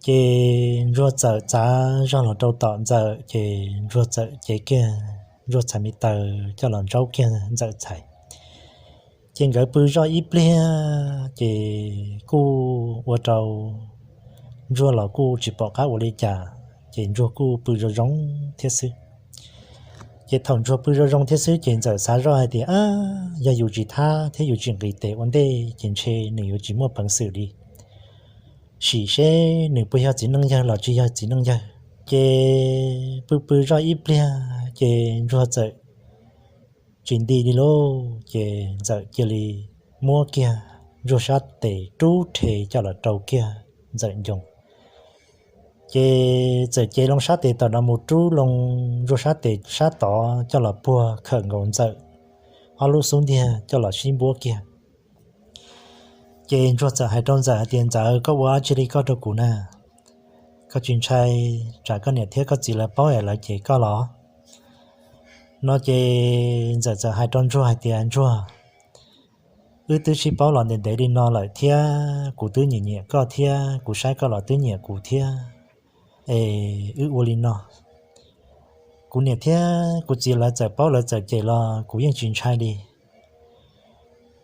Ces Ntsuag txawm txav zog los rau tom Ntxawm ces Ntsuag txawm cev kiag Ntsuag txhais me taw coj los ntsaub kiag Ntxawm txhais. Ces nkawd pw zoj ib pliag ces kuj ua rau Ntsuag los kuj tsis pom qab ua li cas, ces Ntsuag kuj pw zoo zoo thiab xwb. Ces thaum Ntsuag pw zoo zoo thiab xwb ces Ntxawm xav zoj hais tias, ab, yog yus tsis thab thiab yus tsis nqis tes ua ntej ces ntshe nws yuav tsis muaj peev xwm li. Sim seb nws puas yog txiv neej yawg los tsis yog txiv neej yawg. Ces pw pw zoj ib pliag ces Ntsuag txawm tsis nti li lauj, ces Ntxawm cia li muab kiag Ntsuag sab tes rub rhe coj los rau kiag Ntxawm ncoo. Ces txawm cev loo sab tes tom no mus rub loo Ntsuag sab tes sab tod coj los puag khawm nkaus Ntxawm ob lub xub ntiag coj los sib npuab kiag. Ces Ntsuag txawm hais rau Ntxawm hais tias, Ntxawm, koj ua dab tsi li koj rau kuv na? Koj tsis ntshai tsam koj niam thiab koj txiv lawv paub es lawv cem koj los? No ces Ntxawm txawm hais rau Ntsuag hais tias, Ntsuag, wb twb sib paub los ntev ntev li no lawm thiab kuv twb nyiam nyiam koj thiab kuv saib koj los twb nyiam kuv thiab, es wb ua li no, kuv niam thiab kuv txiv lawv txawm paub lawv txawm cem los kuv yeej tsis ntshai li.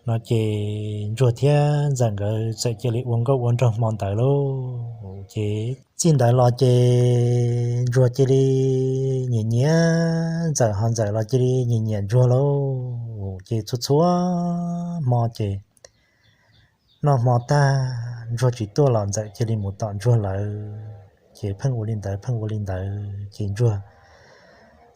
No ces Ntsuag thiab Ntxawm nkawd txawm cia li ua nkauj ua nraug hmo ntawd lauj. Ces txij ntawd los ces Ntsuag cia li nyiam nyiam Ntxawm, ho Ntxawm los cia li nyiam nyiam Ntsuag lauj. Ces txhua txhua hmo ces noj hmo tag Ntsuag tsis tuaj los Ntxawm cia li mus tom Ntsuag lawv, ces pheej ua li ntawd pheej ua li ntawd ces Ntsuag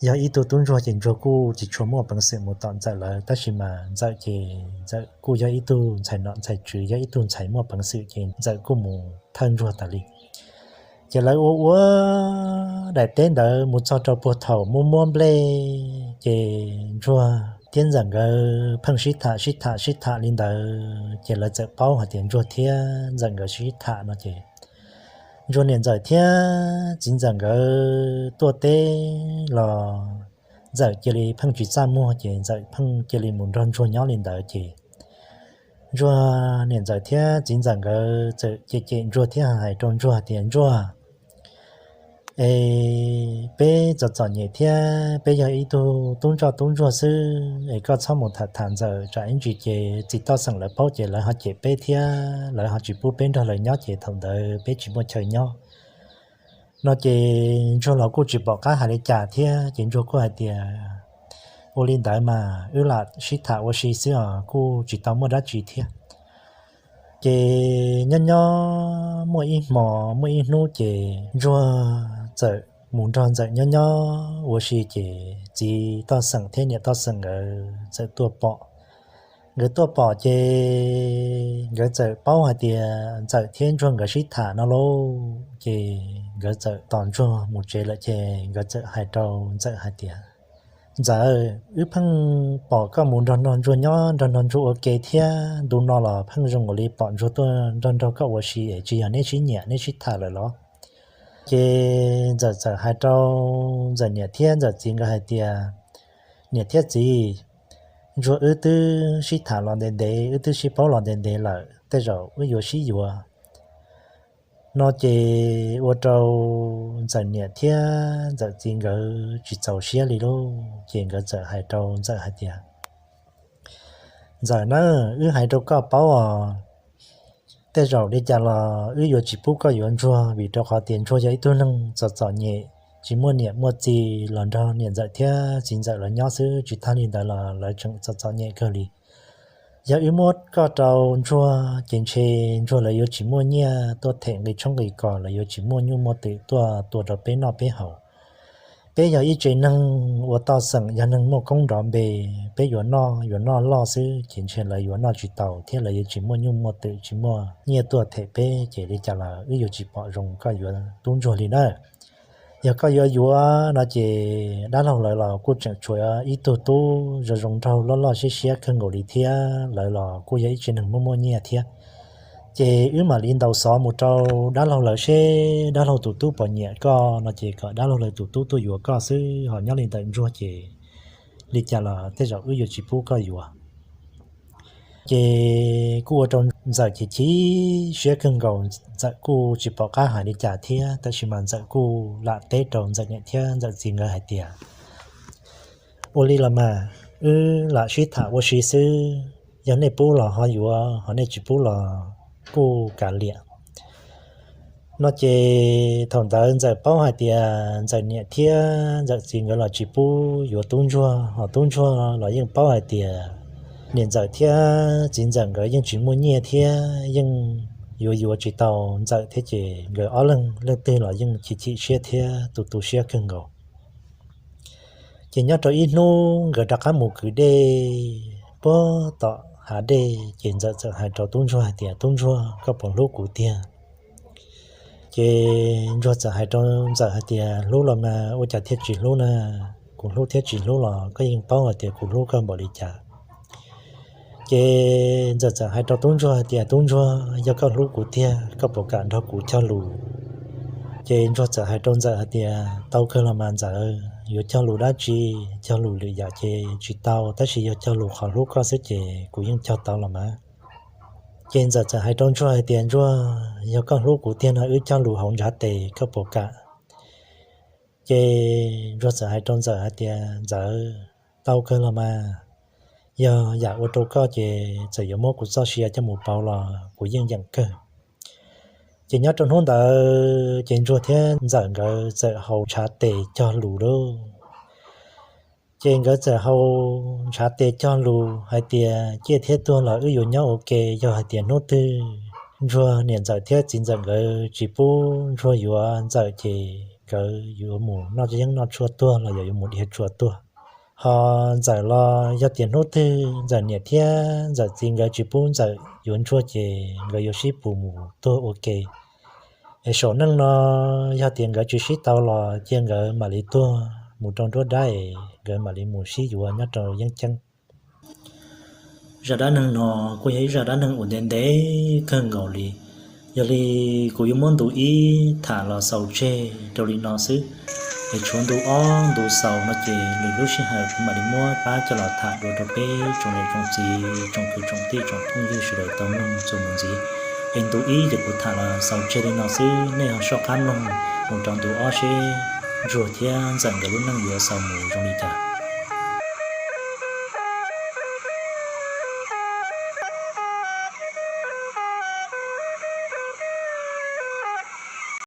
yog ib tug tub ntsuag ces Ntsuag kuj tsis tshua muaj peev xwm mus tom Ntxawm lawv, tab sis mas Ntxawm ces Ntxawm kuj yog ib tug ntxhais nom ntxhais tswv, yog ib tug ntxhais muaj peev xwm ces Ntxawm kuj mus thawj Ntsuag tas li. Ces lawv ua ua daim teb ntawd mus txog rau puag thaum muab muab nplej, ces Ntsuag thiab Ntxawm nkawd pheej sib tham sib tham sib tham li ntawd ces lawv txawm paub hais tias Ntsuag thiab Ntxawm nkawd sib tham no ces Ntsuag niam Ntxawm thiab txiv Ntxawm nkawd tuaj teb los Ntxawm cia li pheej tsis txaj muag ces Ntxawm pheej cia li mus nrog Ntsuag nyob li ntawd ces Ntsuag niam ntxawm thiab txiv ntxawm nkawd txawm cem cem Ntsuag thiab hais rau Ntsuag tias, Ntsuag, es peb txom txom nyem thiab peb yog ib tug tub ntsoj tub ntsuag xwb es koj txhob mus tham tham ntxawm, tsam ib ntsis ces txiv toj xeem lawv paub ces lawv ho cem peb thiab lawv ho tsis pub peb nrog lawv nyob ces thaum ntawd peb tsis muaj chaw nyob. No ces Ntsuag los kuj tsis pom qab hais li cas thiab ces Ntsuag kuj hais tias, Ua li ntawd mas wb lam sib tham ua si xwb os, kuj tsis tau muaj dab tsi thiab. Ces nyob nyob muaj ib hmo muaj ib hnub ces Ntsuag txawm mus nrog ntxawm nyob nyob ua si ces txiv toj xeem thiab niam toj xeem nkawd txawm tuaj pom. Nkawd tuaj pom ces nkawd txawm paub hais tias ntxawm thiab Ntsuag nkawd sib tham no lauj. Ces nkawd txawm tos Ntsuag mus tsev lawm ces nkawd txawm hais rau ntxawm hais tias, Ntxawm, wb pheej pom koj mus nrog nrog Ntsuag nyob nrog nrog Ntsuag ua ke thiab ntu no los pheej zoo nkaus li pom Ntsuag tuaj nrog nrog koj ua si es tsis yog neb sib nyiam neb sib tham lawm los? Ces ntxawm txawm hais rau ntxawm niam thiab ntxawm txiv nkawd hais tias, Niam thiab txiv, Ntsuag wb twb sib tham los ntev ntev, wb twb sib paub los ntev ntev lawm, tej zaum wb yuav sib yuav. No ces ua rau ntxawm niam thiab ntxawm txiv nkawd tsis txaus siab li lauj, ces nkawd txawm hais rau ntxawm hais tias, Ntxawm na, wb hais rau koj paub os, tej zaum li cas los wb yuav tsis pub koj yuav Ntsuag vim rau qhov tias Ntsuag yog ib tug neeg txom txom nyem, tsis muaj niam muaj txiv los nrog niam ntxawm thiab txiv ntxawm lawv nyob xwb, tsis tag li ntawd los lawv tseem txom txom nyem kawg li. Yog wb muab koj rau Ntsuag ces ntshe Ntsuag lawv yuav tsis muaj nyiaj tuaj them nqi tshoob nqi kos, lawv yuav tsis muaj nyuj muaj twm tuaj tua rau peb noj peb haus. Peb yog ib tsev neeg ua toj xeem, yog neeg muaj koob nrov npe, peb yuav noj yuav noj loj xwb ces ntshe lawv yuav noj tsis tau thiab lawv yuav tsis muaj nyuj muaj twm tsis muaj nyiaj tuaj them peb, ces li cas los wb yuav tsis pom zoo koj yuav tub Ntsuag li na. Yog koj yuav yuav no ces dab laug lawv los kuj tseem tshuav ib tug tub zoo zoo nraug loj loj siab siab kawg nkaus li thiab, lawv los kuj yog ib tsev neeg muaj muaj nyiaj thiab. Ces wb mam li ntaus xov mus rau dab laug lawv seb dab laug tus tub puas nyiam koj no ces kom dab laug lawv tus tub tuaj yuav koj xwb, ho nyob li ntawm Ntsuag ces li cas los tej zaum wb yuav tsis pub koj yuav. Ces kuj ua rau ntxawm chim chim siab kawg nkaus, ntxawm kuj tsis pom qab hais li cas thiab, tab sis mas ntxawm kuj lam teb rau ntxawm niam thiab ntxawm txiv nkawd hais tias, Ua li los mas, wb lam sib tham ua si xwb, yog nej pub los ho yuav, ho nej tsis pub los kuj kav liam. No ces thaum ntawd ntxawm paub hais tias ntxawm niam thiab ntxawm txiv nkawd los tsis pub yuav tub ntsuag, ho tub ntsuag los yeej paub hais tias niam ntxawm thiab txiv ntxawm nkawd yeej tsis muaj nyiaj thiab yeej yuav yuav tsis tau ntxawm thiab, ces nkawd ob leeg leej twg los yeej chim chim siab thiab tu tu siab kawg nkaus. Ces nyob rau ib hnub nkawd rov qab mus kwv dej puag tom hav dej, ces ntxawm txawm hais rau tub ntsuag hais tias, Tub ntsuag, koj puas hlub kuv tiag? Ces ntsuag txawm hais rau ntxawm hais tias, Hlub los mas ua cas thiaj tsis hlub na? Kuv hlub thiab tsis hlub los koj yeej paub hais tias kuv hlub koj npaum li cas. Ces ntxawm txawm hais rau tub ntsuag hais tias, Tub ntsuag, yog koj hlub kuv tiag koj puas kam nrog kuv cog lus? Ces ntsuag txawm hais rau ntxawm hais tias, Tau kawg los mas ntxawm, yuav cog lus dab tsi? Cog lus lwm yam ces tsis tau, tab sis yog cog lus qhov hlub koj xwb ces kuv yeej cog tau los mas. Ces ntxawm txawm hais rau ntsuag hais tias, Ntsuag, yog koj hlub kuv tiag no wb cog lus hauv ntshav tes koj puas kam? Ces ntsuag txawm hais rau ntxawm hais tias, Ntxawm, tau kawg los mas, yog yam ua rau koj ces txawm yuav muab kuv txoj sia coj mus pauv los kuv yeej yeem kawg. Ces nyob rau hnub ntawd ces ntsuag thiab ntxawm nkawd txawm hauv ntshav tes cog lus lauj. Ces nkawd txawm hauv ntshav tes cog lus hais tias, Ciaj thiab tuag los wb yuav nyob ua ke, yog hais tias hnub twg ntsuag niam ntxawm thiab txiv ntxawm nkawd tsis pub ntsuag yuav ntxawm ces nkawd yuav mus noj yeeb noj tshuaj tuag los yog yuav mus dhia tshuaj tuag. Ho ntxawm los yog tias hnub twg ntxawm niam thiab ntxawm txiv nkawd tsis pub ntxawm yuav ntsuag ces nkawd yuav sib pus mus tuag ua ke. Es saum neej no yog tias nkawd tsis sib tau los cia nkawd mam li tuag mus rau nruab dab es nkawd mam li mus sib yuav nyob rau yeeb ceeb. Zaj dab neeg no kuj yog ib zaj dab neeg uas ntev ntev kawg nkaus li, yog li kuv yuav muab ntu ib tham los xaus tseg rau li no xwb. Es tshuav ntu ob ntu xaus no ces lwm lub sij hawm kuv mam li muab pab coj los tham dua rau peb tsoom niam tsoom txiv, tsoom kwv tsoom tij, tsoom phooj ywg sawv daws tau mloog txuas mus ntxiv. Es ntu ib ces kuv tham los xaus tseg li no xwb, nej ho soj qab mloog mus rau ntu ob seb Ntsuag thiab Ntxawm nkawd lub neej yuav xaus mus zoo li cas.